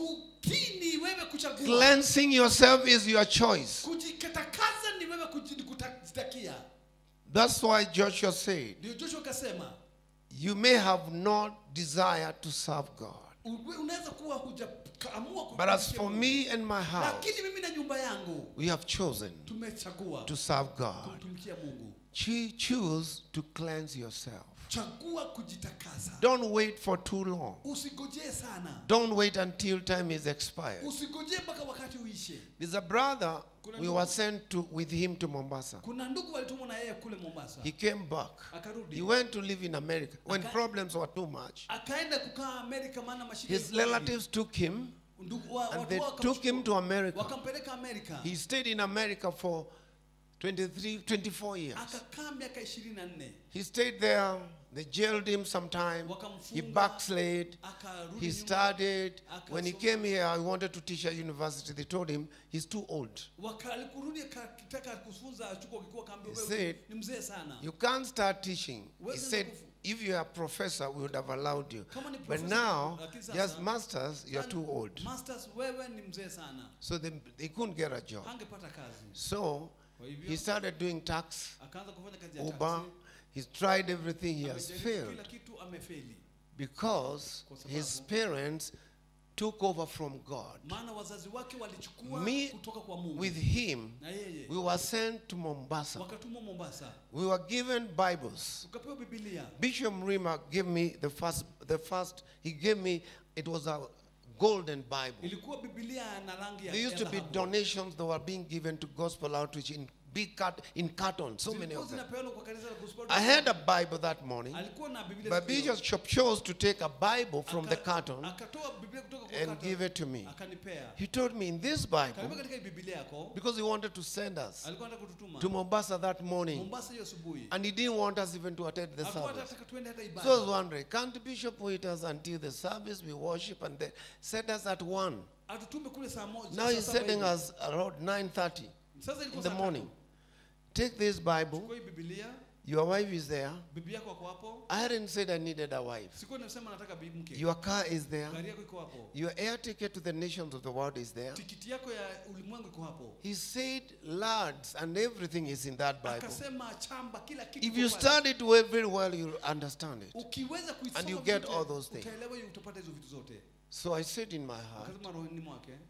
Cleansing yourself is your choice. That's why Joshua said, you may have not desired to serve God. But as for me and my house, we have chosen to serve God. Choose to cleanse yourself. Chagua kujitakasa. Don't wait for too long. Usigojee sana. Don't wait until time is expired. Usigojee mpaka wakati uishe. There's a brother, we were sent to with him to Mombasa. Kuna ndugu walitumwa na yeye kule Mombasa. He came back. Akarudi. He went to live in America when problems were too much. Akaenda kukaa Amerika maana mashida. His relatives took him and they took him to America. Wakampeleka Amerika. He stayed in America for 23, 24 years. Akakaa miaka 24. He stayed there. They jailed him sometime. He backslid. He studied. When he came here, he wanted to teach at university. They told him he's too old. He said, you can't start teaching. He said, if you are a professor, we would have allowed you. But now, just masters, you're too old. So they couldn't get a job. So he started doing tax, Uber. He's tried everything. He has failed because his parents took over from God. Me, with him, we were sent to Mombasa. We were given Bibles. Bishop Mrima gave me the first, he gave me, it was a golden Bible. There used to be donations that were being given to Gospel Outreach in big in cartons, so many of them. I had a Bible that morning, but Bishop chose to take a Bible from the carton and give it to me. He told me in this Bible, because he wanted to send us to Mombasa that morning, and he didn't want us even to attend the service. So I was wondering, can't Bishop wait us until the service, we worship, and then send us at 1? Now he's sending us around 9:30 in the morning. Take this Bible. Your wife is there. I hadn't said I needed a wife. Your car is there. Your air ticket to the nations of the world is there. He said, lads, and everything is in that Bible. If you study it very well, you'll understand it. And you get all those things. So I said in my heart,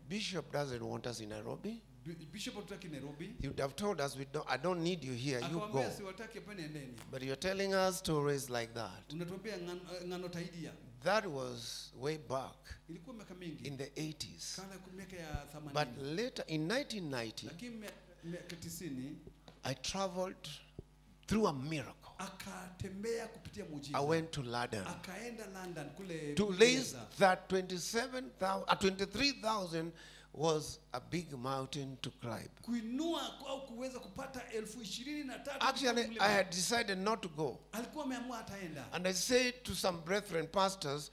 Bishop doesn't want us in Nairobi. Bishop hatutaki Nairobi. He would have told us, I don't need you here, you go. But you're telling us stories like that. That was way back in the 80s. But later, in 1990, I traveled through a miracle. I went to London. To raise that 23,000 was a big mountain to climb. Actually, I had decided not to go. And I said to some brethren pastors,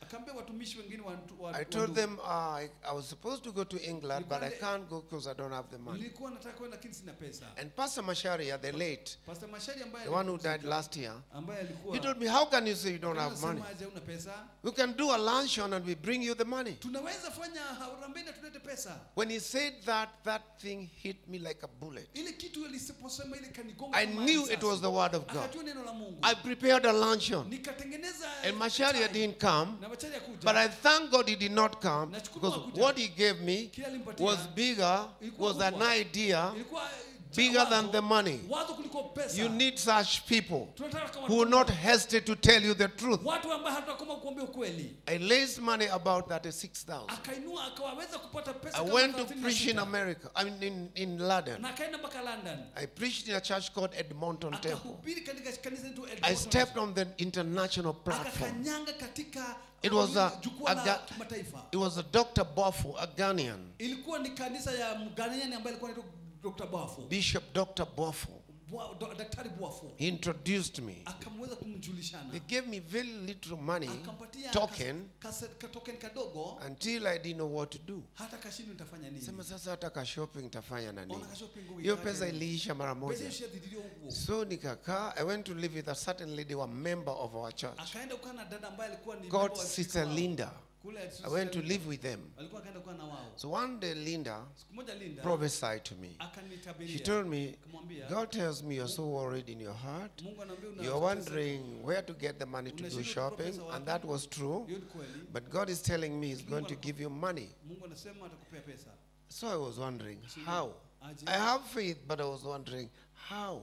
I told them I was supposed to go to England, but I can't go because I don't have the money. And Pastor Masharia, the late, the one who died last year, he told me, how can you say you don't have money? We can do a luncheon and we bring you the money. When he said that, that thing hit me like a bullet. I knew it was the word of God. I prepared a luncheon. And Masharia didn't come. But I thank God he did not come, because what he gave me was bigger, was an idea bigger than the money. You need such people who will not hesitate to tell you the truth. I raised money about 36,000. I went to preach in America, I mean in London. I preached in a church called Edmonton Temple. I stepped on the international platform. It was a Dr. Bofu, a Ghanaian. Bishop Dr. Bofu. He introduced me. They gave me very little money, token, until I didn't know what to do. Sema sasa hata ka shopping tafanya na nini? Hiyo pesa iliisha mara moja. So nikakaa, I went to live with a certain lady, a member of our church, called Sister Linda. I went to live with them. So one day Linda prophesied to me. She told me, God tells me you're so worried in your heart. You're wondering where to get the money to do shopping. And that was true. But God is telling me he's going to give you money. So I was wondering, how? I have faith, but I was wondering, how?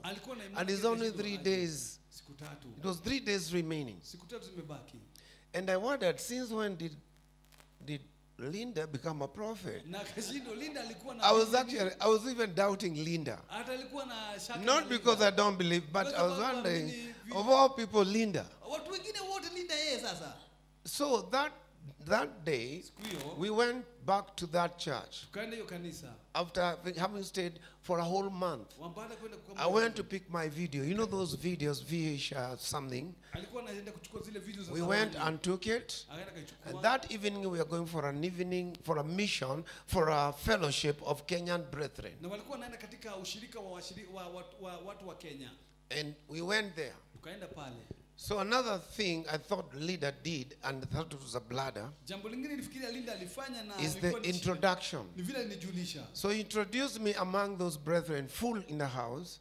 And it's only 3 days Siku tatu. It was 3 days remaining. Siku tatu zimebaki. And I wondered, since when did Linda become a prophet? Na akashindwa, Linda alikuwa na I was even doubting Linda. Hata alikuwa na shaka na Not Linda. because I don't believe, but Kwa I was sababu wondering, haamini of all people, Linda. Watu wengine wote Linda yeye sasa. So that day, Siku hiyo, we went back to that church. tukaenda hiyo kanisa. After having stayed for a whole month. Wambaada kwenda kwa I went to pick my video. You know those videos, VH something. Alikuwa anaenda kuchukua zile videos za We zamani. went and took it. Akaenda akaichukua. And that evening we are going for an evening, for a mission, for a fellowship of Kenyan brethren. Na walikuwa wanaenda katika ushirika wa watu wa Kenya. And we went there. Tukaenda pale. So another thing I thought Linda did, and thought it was a bladder, Jambo lingine nilifikiria Linda alifanya na is the ilikuwa ni shida. introduction. Ni vile alinijulisha. So he introduced me among those brethren full in the house.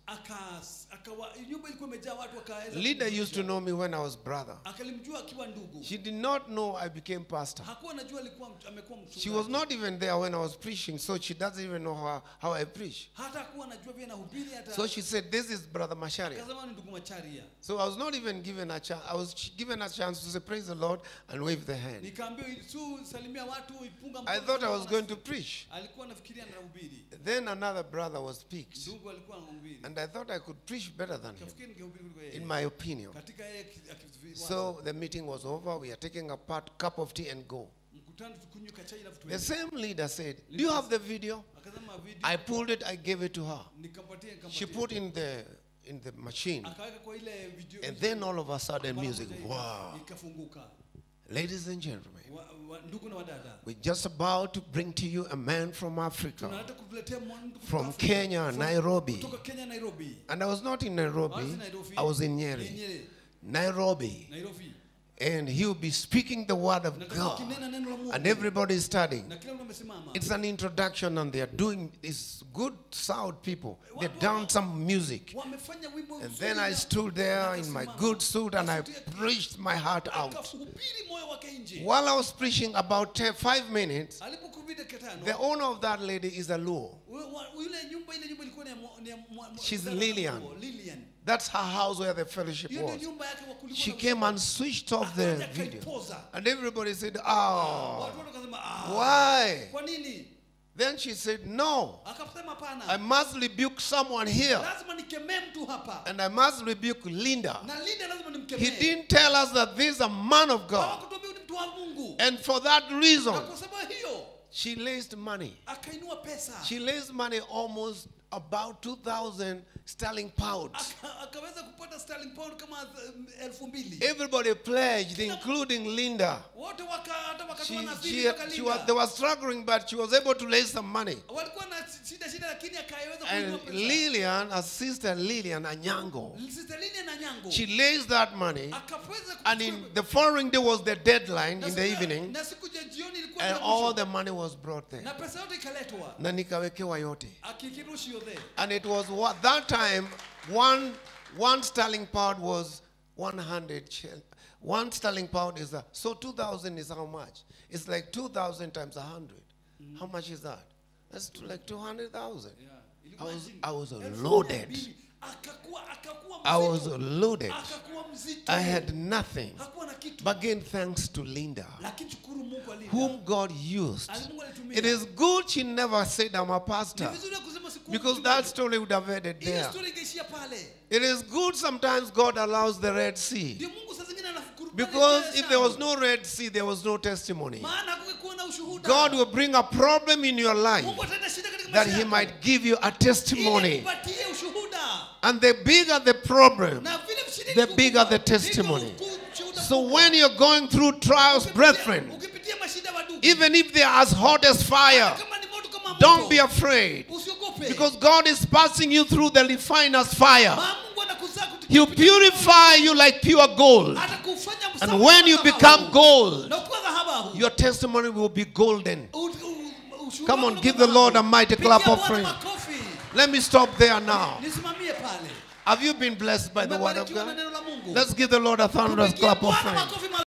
Nyumba ilikuwa imejaa watu wakaweza Linda kumjulisha. used to know me when I was brother. Akalimjua akiwa ndugu. She did not know I became pastor. Hakuwa anajua alikuwa amekuwa mchungaji. She was not even there when I was preaching, so she doesn't even know how I preach. Hata hakuwa anajua vile nahubiri hata. So she said, this is Brother Macharia. Akasema ni ndugu Macharia. So I was not even given a chance. I was given a chance to say, praise the Lord, and wave the hand. Nikaambiwa tu salimia watu, ipunga I mkono. thought I was going to preach. Alikuwa anafikiria anahubiri. Then another brother was picked. Ndugu alikuwa anahubiri. And I thought I could preach better than him, Nikafikiri ningehubiri kuliko yeye. in my opinion. Katika yeye So the meeting was over. We are taking a cup of tea and go. Mkutano tukunywe kachai alafu The tuende. same leader said, do you have the video? Akasema video. I pulled it, I gave it to her. Nikampatia, nikampatia. She put in the machine. Akaweka kwa ile video. And then all of a sudden Mara music. moja Wow. ikafunguka. Ladies and gentlemen, Ndugu na wadada. we're just about to bring to you a man from Africa. Tunataka kukuletea mtu kutoka From Afrika. Kenya, Nairobi. Kutoka Kenya, Nairobi. And I was not in Nairobi. I was in Nairobi. I was in Nyeri. Nyeri. Nairobi. Nairobi. And he will be speaking the word of Na God. akinena neno la Mungu. And everybody is studying. Na kila mtu amesimama. It's an introduction, and they are doing this good sound people. They've done some music. Wamefanya wimbo And mzuri then I na stood there in my wakasimama. good suit and I Suti ya- preached my heart out. Akahubiri moyo wake nje. While I was preaching about 5 minutes, Alipokuhubiri dakika tano, the owner of that lady is a Luo. yule nyumba, ile nyumba ilikuwa ni ya ni ya She's mwa- Lillian. Lillian. That's her house where the fellowship Hiyo ndio was. nyumba yake wa kulikuwa She na came and switched off the Akaja video. akaipoza. And everybody said, oh, Watu wote wakasema, why? Kwa nini? Then she said, no, Akasema hapana. I must rebuke someone here. Lazima nikemee mtu hapa. And I must rebuke Linda. Na Linda lazima nimkemee. He didn't tell us that this is a man of God. Hawakutuambia ni mtu wa Mungu. And for that reason, Na kwa sababu hiyo, she raised money. akainua pesa. She raised money almost about 2,000 sterling pounds. Akaweza kupata sterling pound kama elfu mbili. Everybody pledged, including Linda. Wote hata wakatoa nadhiri mpaka Linda. They were struggling, but she was able to raise some money. Walikuwa na shida lakini akaweza kuinua And pesa. Lillian, her sister Lillian Anyango, Sister Lillian Anyango. she raised that money. Akaweza And kuchukua in the following day was the deadline Na in the evening, na siku ya jioni ilikuwa and ya all mwisho. the money was brought there. Na pesa yote ikaletwa. Na nikawekewa yote. Akikirushi yote. And it was what that time one sterling pound was 100. One sterling pound is a, so 2,000 is how much? It's like 2,000 times 100. How much is that? That's like 200,000. Yeah. I was Elfu loaded. mbili. Akakuwa I was mzito. loaded. Akakuwa mzito. I had nothing. Hakuwa na kitu. But again, thanks to Linda, Lakini shukuru Mungu alinda. whom God used. Ali Mungu alitumia. It is good she never said I'm a pastor, Ni vizuri kusema sikuwa because mchungaji. that story would have ended Ile there. story ingeishia pale. It is good sometimes God allows the Red Sea. Ndio Mungu saa zingine anafukuruka Because ile if there was Shamu. no Red Sea, there was no testimony. Maana hakungekuwa na ushuhuda. God will bring a problem in your life Mungu ataleta shida katika that maisha he yako. might give you a Ili testimony. akupatie ushuhuda. And the bigger the problem, Na vile mshiriki the bigger the mkubwa, testimony. ndivyo ushuhuda So mkubwa. when you're going through trials, brethren, Ukipitia mashida wadugu, even if they are as hot as fire, kama ni moto kama moto, don't be afraid. usiogope. Because God is passing you through the refiner's fire. Maana Mungu anakuzaa kutoka He'll purify you like pure gold. Atakufanya And msafi when you kama become dhahabu. gold, Na ukiwa dhahabu, your testimony will be golden. ushuhuda Come on, wako give the utakuwa Lord a dhahabu. mighty Pigia clap Bwana offering. makofi. Let me stop there now. Nisimamie pale. Have you been blessed by the word of Umebarikiwa na God? neno la Mungu. Let's give the Lord a thunderous Tupigie clap Bwana offering. makofi mazuri.